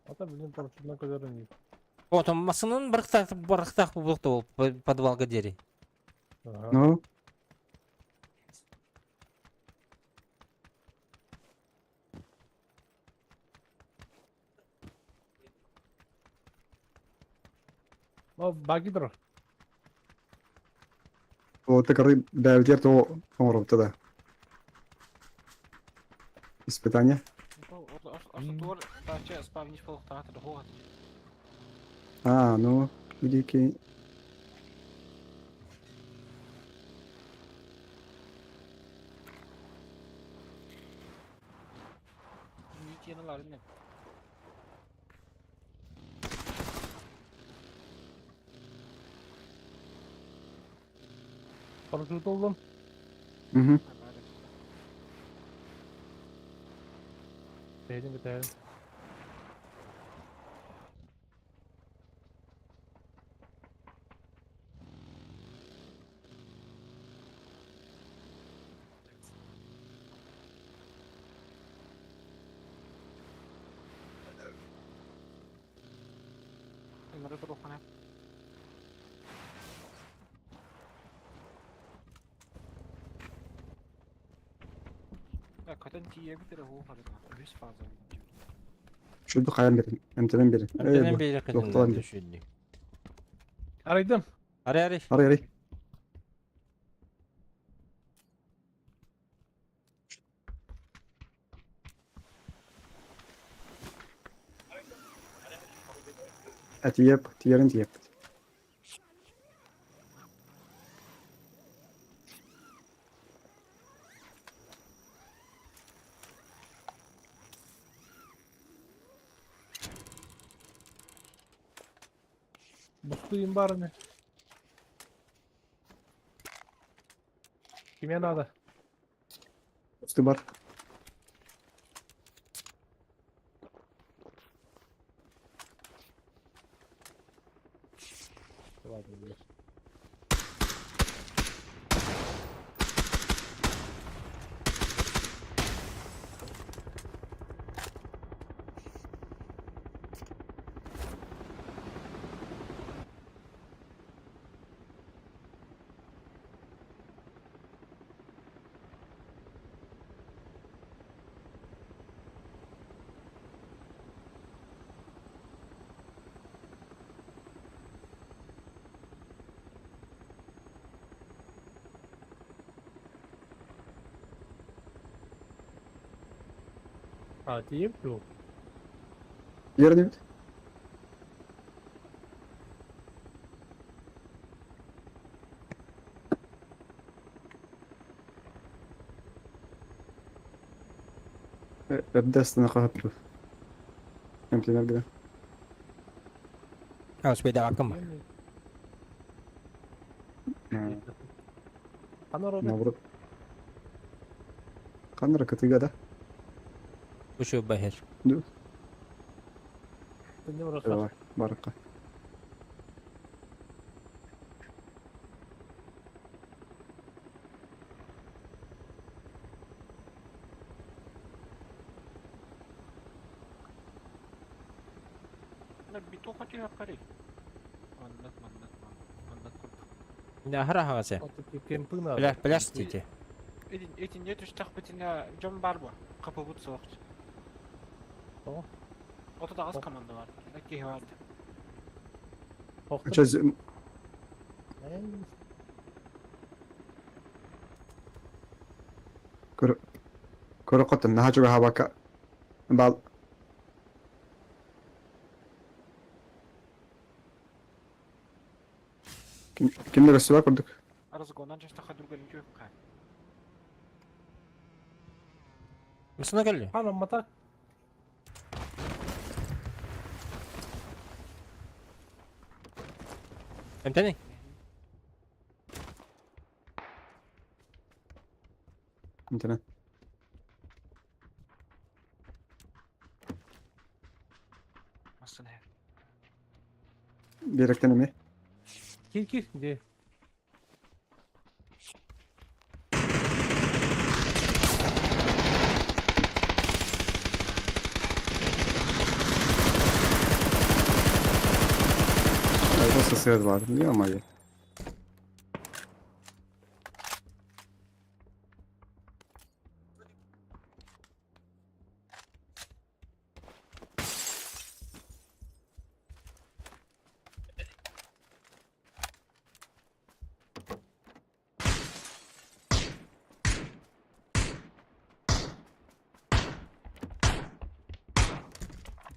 Ата билин парашютынан көзөрүн. Вот он масынын барыктаах барыктаах бу ол подвалга дери. Ага. Ну, О, баги тур. вот ты кырды бәлдер то оңоробта да. Испытание. Ортотугар тааччы спавниш буолуохтаах этэ, суох этэ. А, ну, великий. Нитиен ыларын мен. Парашют ыллым. Угу. Бэйдин кэтэһэн. Ыҥыра туруоххуна. Көтөн тиийэбит эрэ уһуох арыта. Үһүс фаза Шуду хайан берин. Эмтэнэн берин. Эмтэнэн биэриэххитин Туохталан наада бер. үчүгэй. Арыйдым. Арый арый. Арый арый. Тиеп, тиерин тиеп. Бустуйум баар ини. Кимиэ наада? Үстү бар. А, тиийэн дуо? Тиерин эбит. Эрдэ астына хаһыппыт. Эмтэнэргэ. А, успейдаабаккын ба? Ханна Роберт? Наоборот. Ханна кытыга да? Үчүгэй баһыр. Төннө барыахха. Давай, барыкка. Битуха түһэххэрий. Маннык, маннык, маннык курдук. Аһара аһаҕас ээ. Кемпы наада. Пляж, пляж дии. Итиннэ түстэхпитинэ дьон баар буо. Хапыбыт суох. Тоҕо? 38 команда бар. Киһи бар. Ча көрө коттон наһаа чугаһаабакка бал ким ким да көстүбэт курдук. Разгонан частаха дүргелин түһүккэ. Мısına geldi. Ханна мата? Эмтэни. Интернет. Массына. Биэрэктэн эмиэ. Кир кир дии. Просто свет бар. Ё-моё.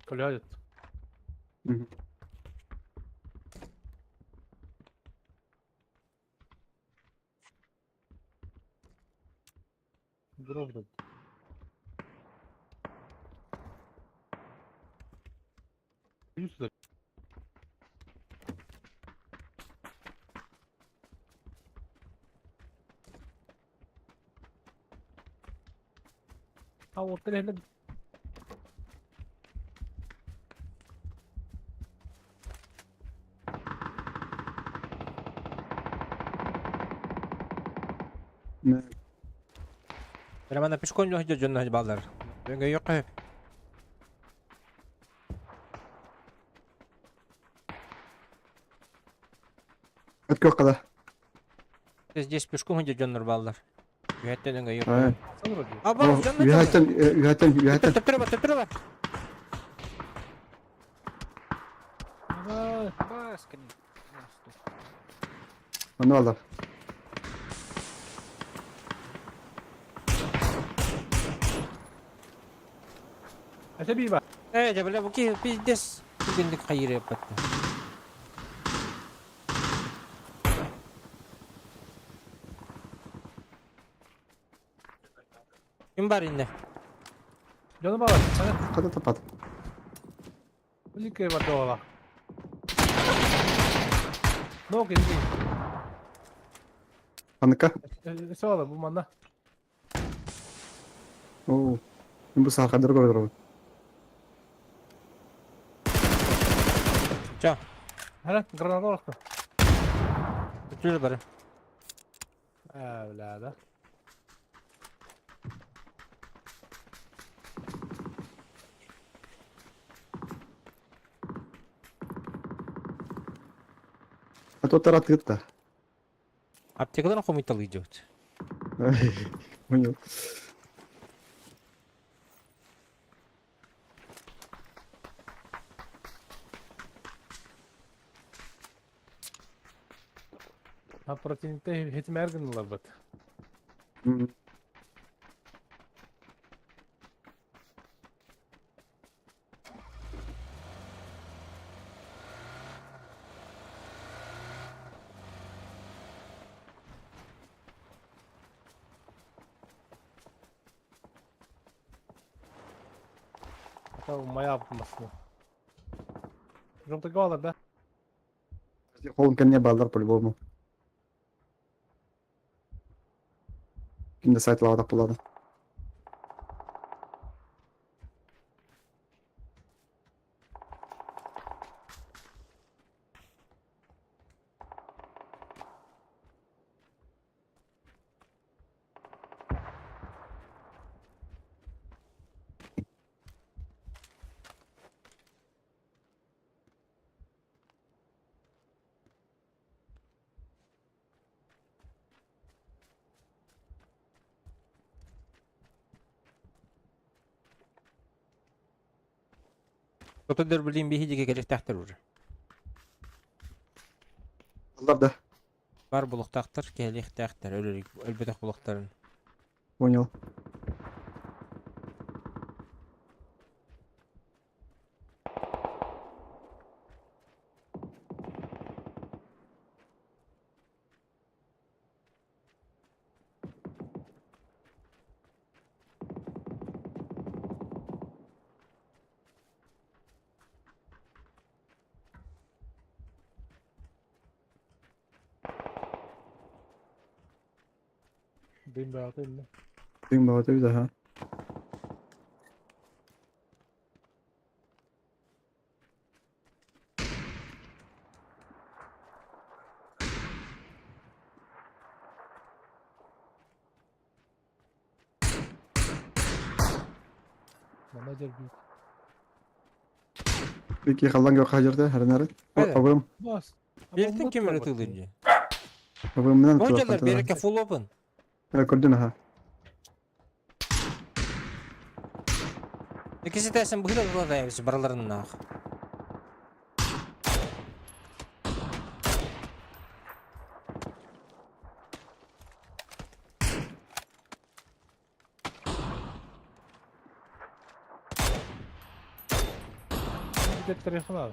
Көлөөдүт. Мгм. Дроп. Иди сюда. А вот реально Прямо пешком идет дьонно баллар. Өҥө yok. От көхкада. Здесь пешком идет дьоннор баллар. Үһэттэн өҥө yok. Ай. Сан вроде. А бар дьонно. Үһәттен, үһәттен, үһәттен. Төптөрө бар, төптөрө бар. Давай. Бас, кини. Аны алар. Это биба. Э, дьэ, бля, бу киһи пиздец. Түгэнник хайыр эппэттэ. Ким бар инне? Дьону баар. Хата тапат. Музыка бар дола. Ну, кини. Аныка. Все, бу манна. Оо. Бу саахадыр көрдөр. Ча, Хара, граната олохто. бүтүлөр бары. А, бля, да. А то таратыт да. Аптекадан хомуйтал идет. Понял. А противникте хетмергин лабыт. Tamam, yapmasın. Жовтый да? Холм кенне балдар по-любому. Кимде сайт лавада булады. Кто-то блин биһиги кэлиэхтээхтэр уже. Балдар да. Бар булуктаахтар, кэлиэхтээхтэр, өлбөтөх булуктарын. Понял. Дым баҕатын. Дым баҕата да ха. Менеджер бит. Бики халлан гök хажырда харнары. Хайда. Абым. Бас. Бертин ким ырытылыр дии. Абым менен Бу дьаллар берекке full open. Көрдүн ха. Иккиси тәсен быһыда да бараларыннаах. Биирдэ телефон.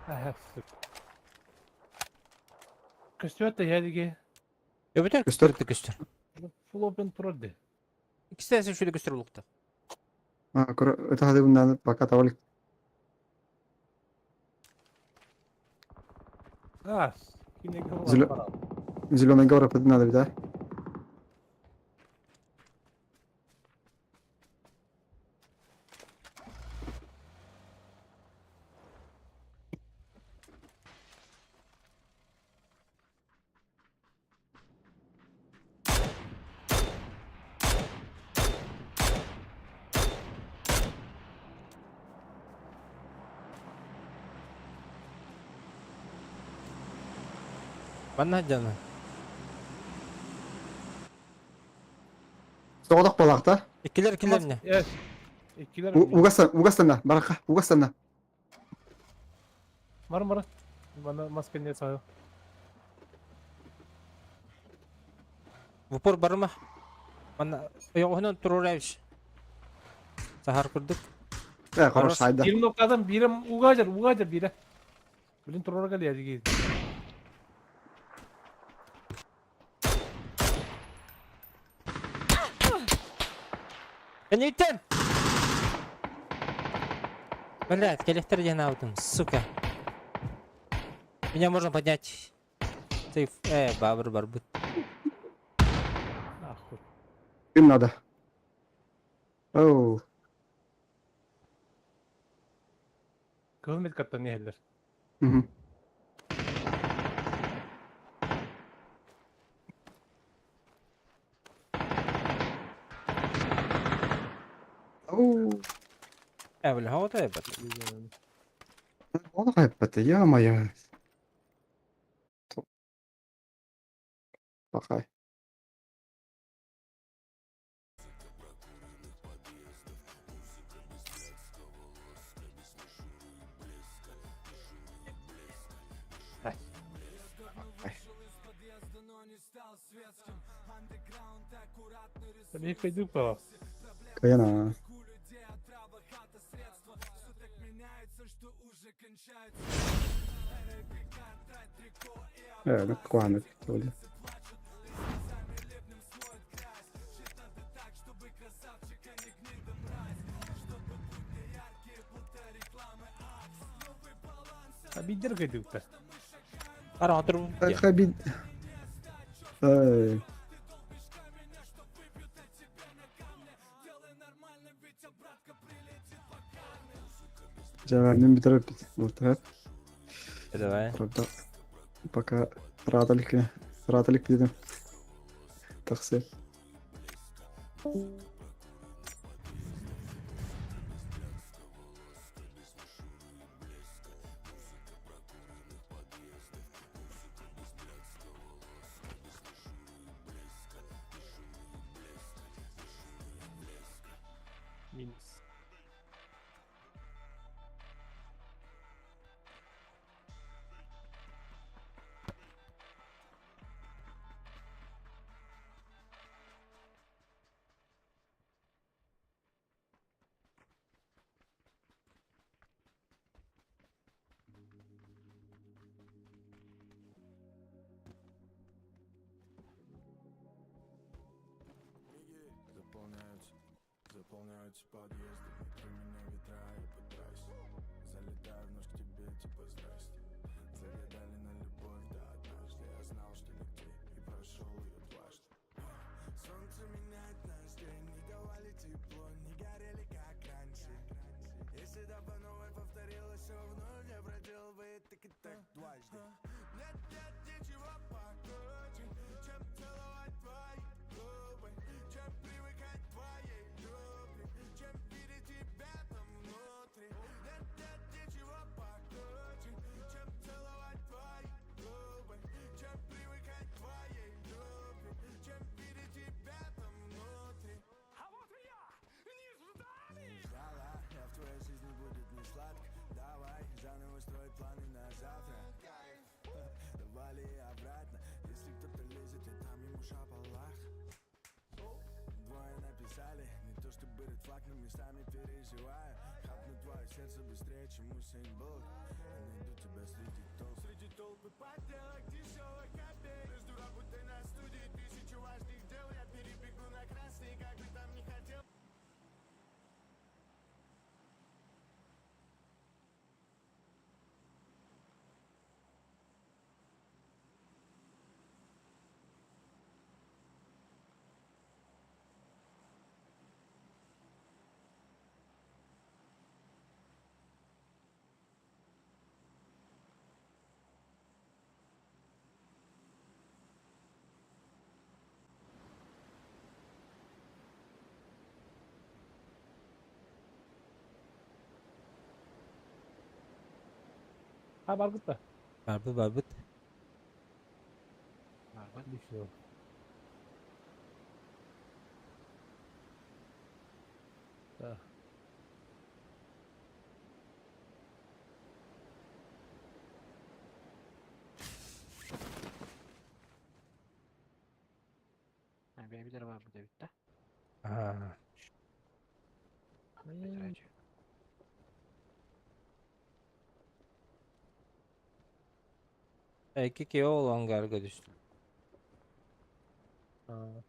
I have to. Көстүөт да Өбүтэр Көстөр. көстөр көстөр. Full open турар дии. Иккистээн шүлі көстөр булукта. А, это хады надо пока тавалик. А, Зеленая гора под надо, да? Манна жана. Соғдақ балақта. Иккилер килер не? Yes. Иккилер. Угастан, угастана, барака, угастана. Мар мар. Мана маска не саю. В упор барма. Манна йоғынан турурайбиш. Сахар курдук. Э, хорош, Хорош. сайда. Бир нокадан бирим угажар, угажар бире. Билин турарга диye. Кенейтен! Блядь, келехтер аутым, сука. Меня можно поднять. Ты, бабр барбыт. Нахуй. Им надо. Оу. Кылмет каттан не хеллер. Мгм. Оу. Бля, вот это. Оны қайыппаты, ё-моё. Бақай. Bir kaydı pa. Каяна. Э, ну қуанып кетті. Бидер кайды па. Ара, отыр. Хабид. Эй. Жаңа мен бітіріп отырып. Давай. Правда. Пока радалик радалик дедим. Таксы. Минус. Заполняются, подъезды. Внутри меня ветра и по трассе. Залетаю вновь к тебе, типа здрасте. Загадали на любовь, да однажды. Я знал, что нигде и прошел ее дважды. Солнце меняет наш день. Не давали тепло, не горели как раньше. Если да по новой повторилось все вновь, я проделал бы так и так дважды. Нет, нет, ничего покруче, чем целовать твои губы, чем привыкать к твоей любви, чем видеть тебя там внутри. Нет, нет, ничего покруче, чем целовать твои губы, чем привыкать к твоей любви, чем видеть тебя там внутри. А вот и я! Не ждали! Не ждала, я в твоей жизни будет не сладко. Давай заново строить планы на завтра. Кайф. Ha барбыт да. Барбыт барбыт. Барбыт. Düşüyor. Да. Ha, бэйэбит бар бу дебит да. А, Бэтэрээчи. Икки киһи ол ангарга түстэ. Ha.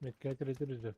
Mekke'ye üzü.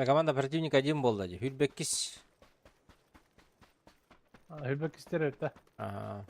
Команда противника один буолла дии. Хүрбэккис. Hürmek ister evet de. Аа.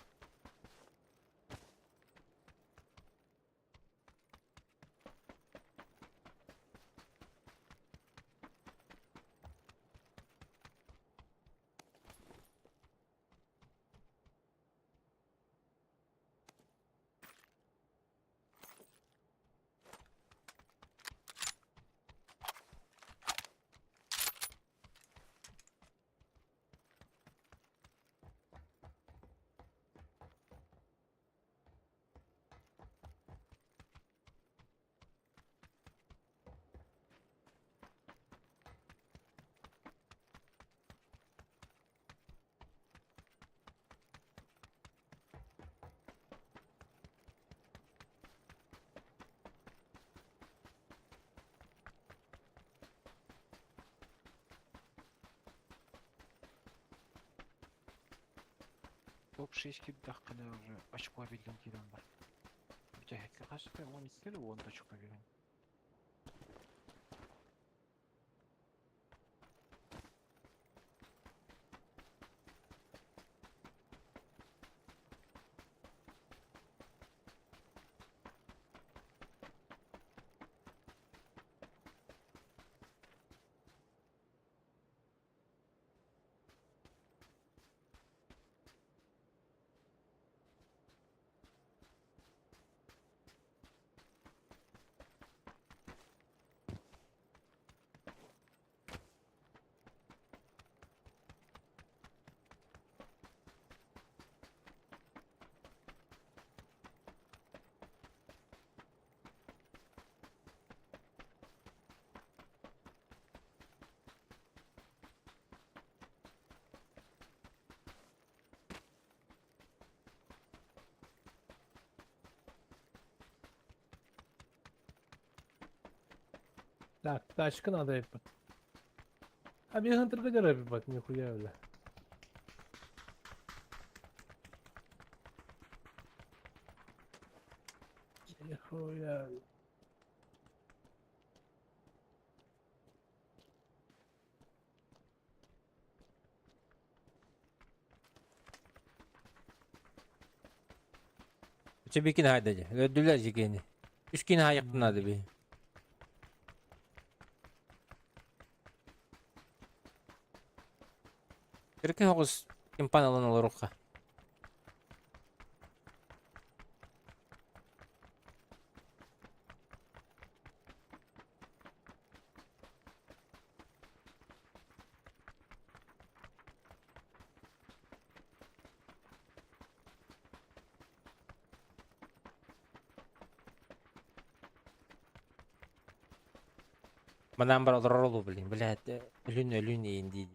Топ-6 киирдэххинэ уже очко эбиллэн киирэн бар. Бүтэһиккэ хаста 12 или 10 очко биэрэн. Так, тачка надо ебать. А беган только ебать, нихуя, бля. Нихуя. Үчү бикин хайда дии. Өлдүлэр дьикини. Үс кини хайыктынады би. Кыркы хоҕус тимпан ылан олорукка. Манан бар олорор олу блин, блядь, өлүн өлүн иин дии.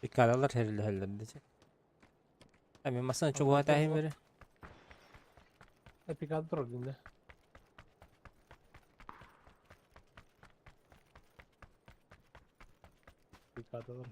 Иккалалар хэрилэһэллэр дече. Эми масына чугуха тахим бери. Эпикатор динде. Пикатор.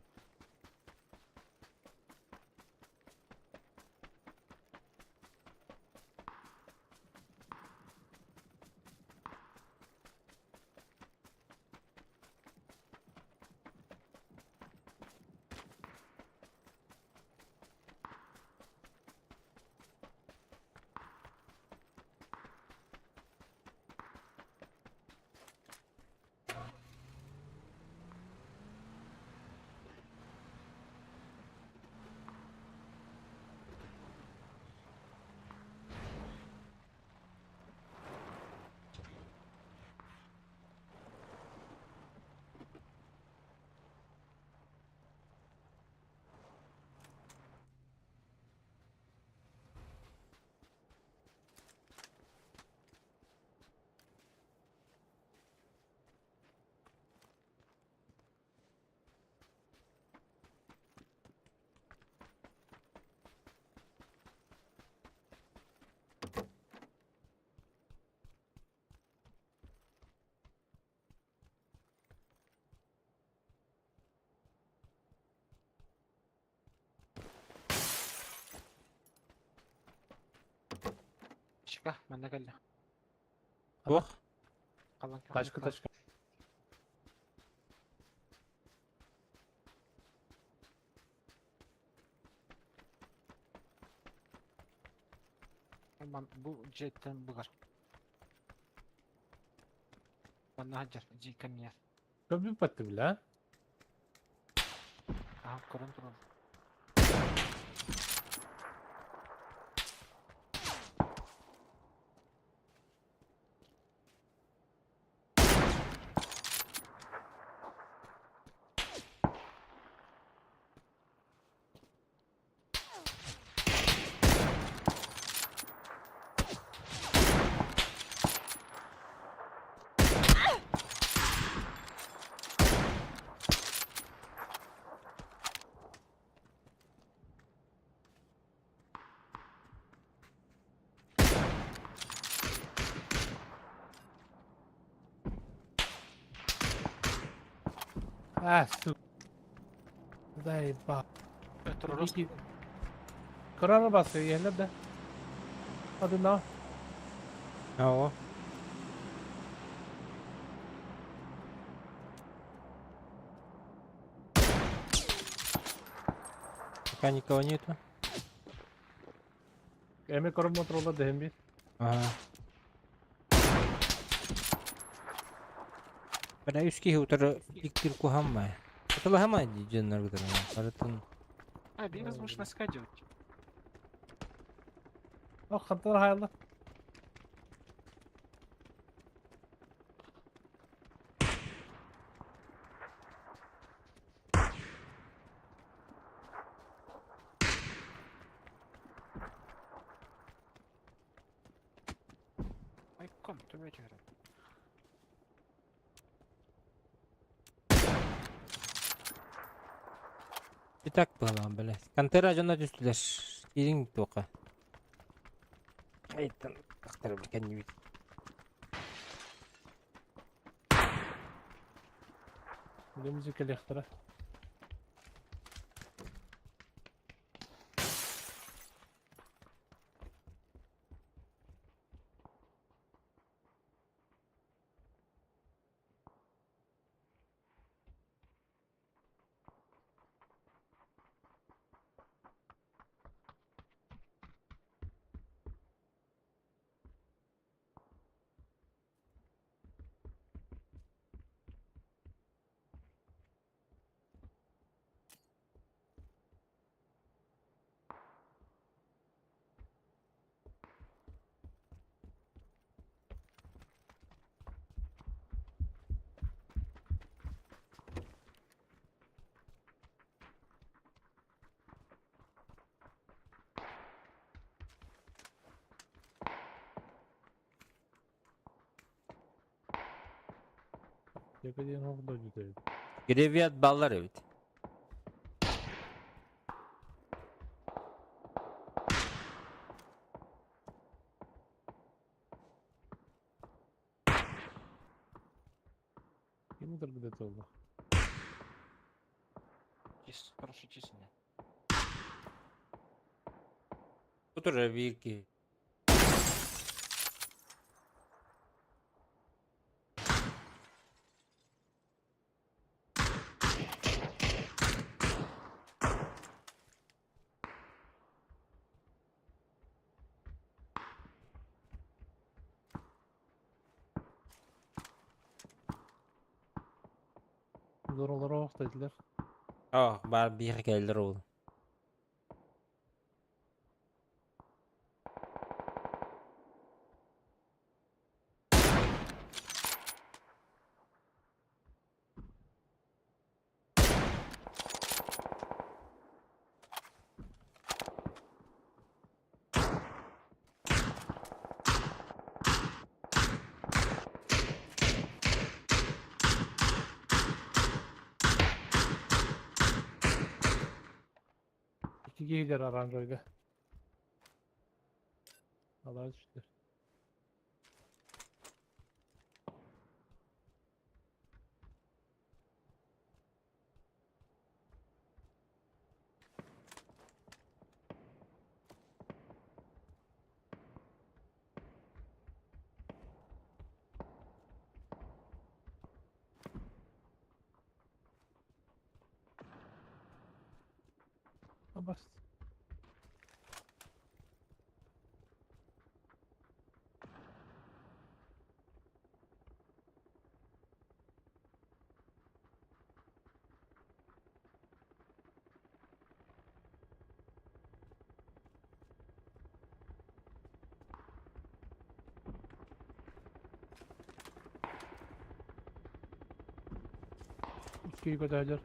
Чика, манна кэллэ. Ох. Халан Тачка, тачка. Ман бу дьиэттэн булар. Манна сылдьар дьиэ кэмҥэ. Көбү патты бля. Аһа көрөн туран. А, сука. Заебал. Турурус. Корона басы, иһэллэр да. Одунна. Ого. Пока никого нету. Эми корон моторола дэһин бир. Ага. Бля, үс киһи утары иктир куһаммай. Атылаһамай дии дьонноргутун. Барытын А, бир возможность делать. Ох, хантан хаалла. Ай, ком, ты вечер. И так было, блядь. Контера дьоно түстүлэр. Киириҥ туохха. Айтан тахтар кэннибит. Дэмзи кэлиэхтэрэ. Дьэ диэн оҕо дойдута эбит. Гревиат баллар эбит. Ким утаргыда туолла? Чис, хорошо, численный. Тут уже вилки. Зоролоро охтойтулар. Ох, бар биир кэллэр ол. İki киһилэр оранжевыйга. Алар түстүлэр. Абас. Икки көтөһөлөр.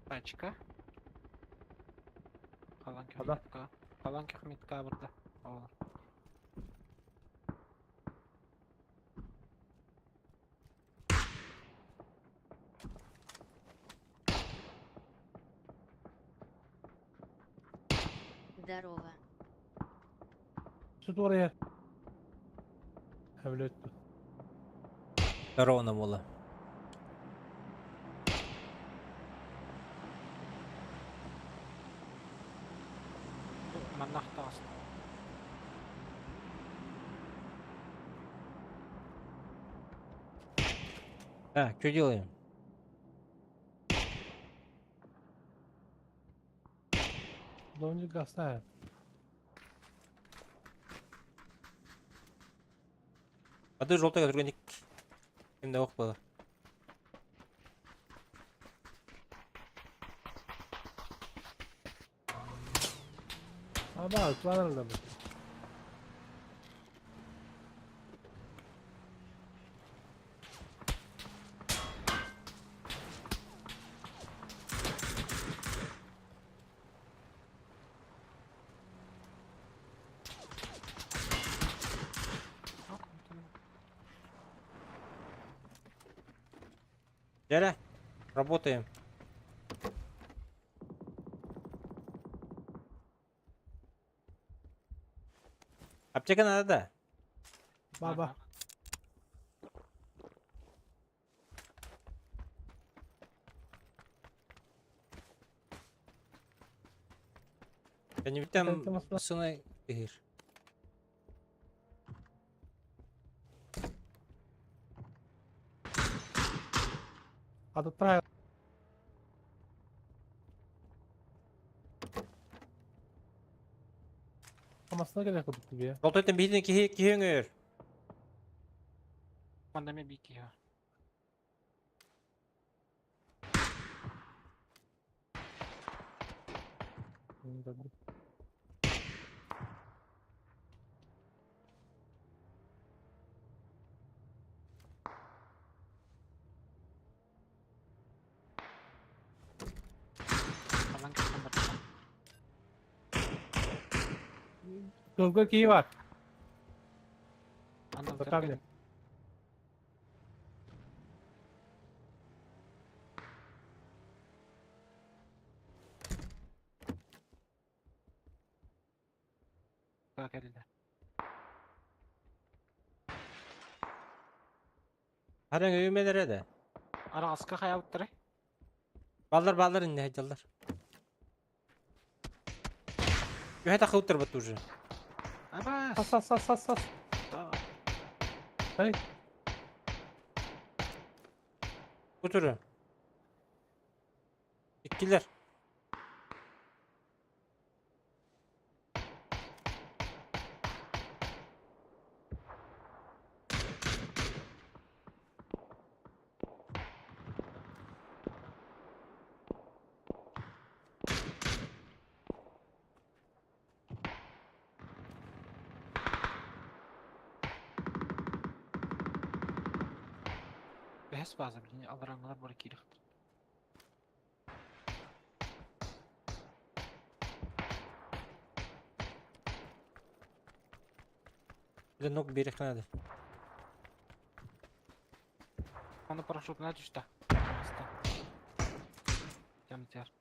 Тачка. Халан Хада. көхметка. Халан көхметка burada. Ол. Здорово. Что oraya? Ha, блядь. Здорово, Намула. Манна таҕыста. Так, что делаем? Донжик гасна. А ты желтый, который Ким да было. Аба, планер да. Дядя, работаем. Аптека надо, да? Баба. Я не там Это масла. сына Игорь. А тут правило. Амасына керек кудук тебе. Желтый там бедный кихи кихиңер. Манна эмиэ биир киһи. Манан киһи барда. Кылга кии бар. Анна Пока мне. Кэллэ. Харang өймелere de. Араҕаска хайаабыттарай? Баллар баллар инне хадьаллар. Үһэ тахы уттар уже. Абаас! Сас сас сас сас сас. Эй, Утуру. Иккилер. Бэһэс бааза билин алларааҥҥылар бары киириэхтэр. Для ног берег надо. Аны парашютына түстэ. Тямтер.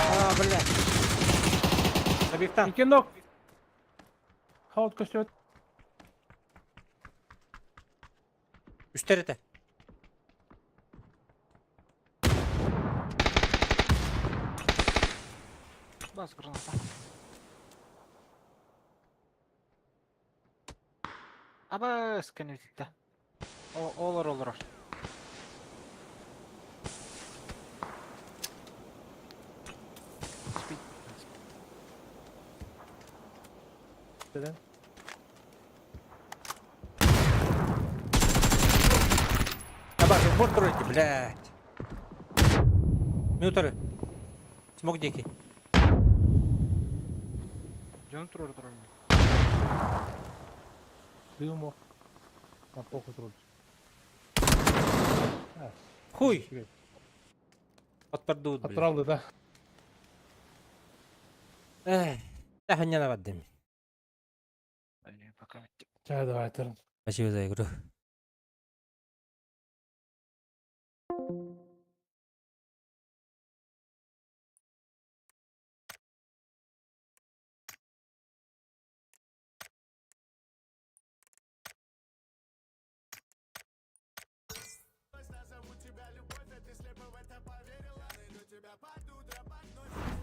А, бля. Забивтан. икки ног. Хаут көстөт. Үстер это. Бас граната. Абаас кэннибититтэ. Олор олорор. Спид. Деден. Аба, упор тройки, блядь. Минуторы. Смог дикий. Дьон турар турар. Дыму. А похуй тролль. А, Хуй! үчүгэй. Отпордуут, блин. Отураллы да. Эх, да ханьяна бардым. Пока. Чай давай турун. Спасибо за игру. Назову тебя любовь, а ты слепо в это поверила. Найду тебя под утро, под ночь.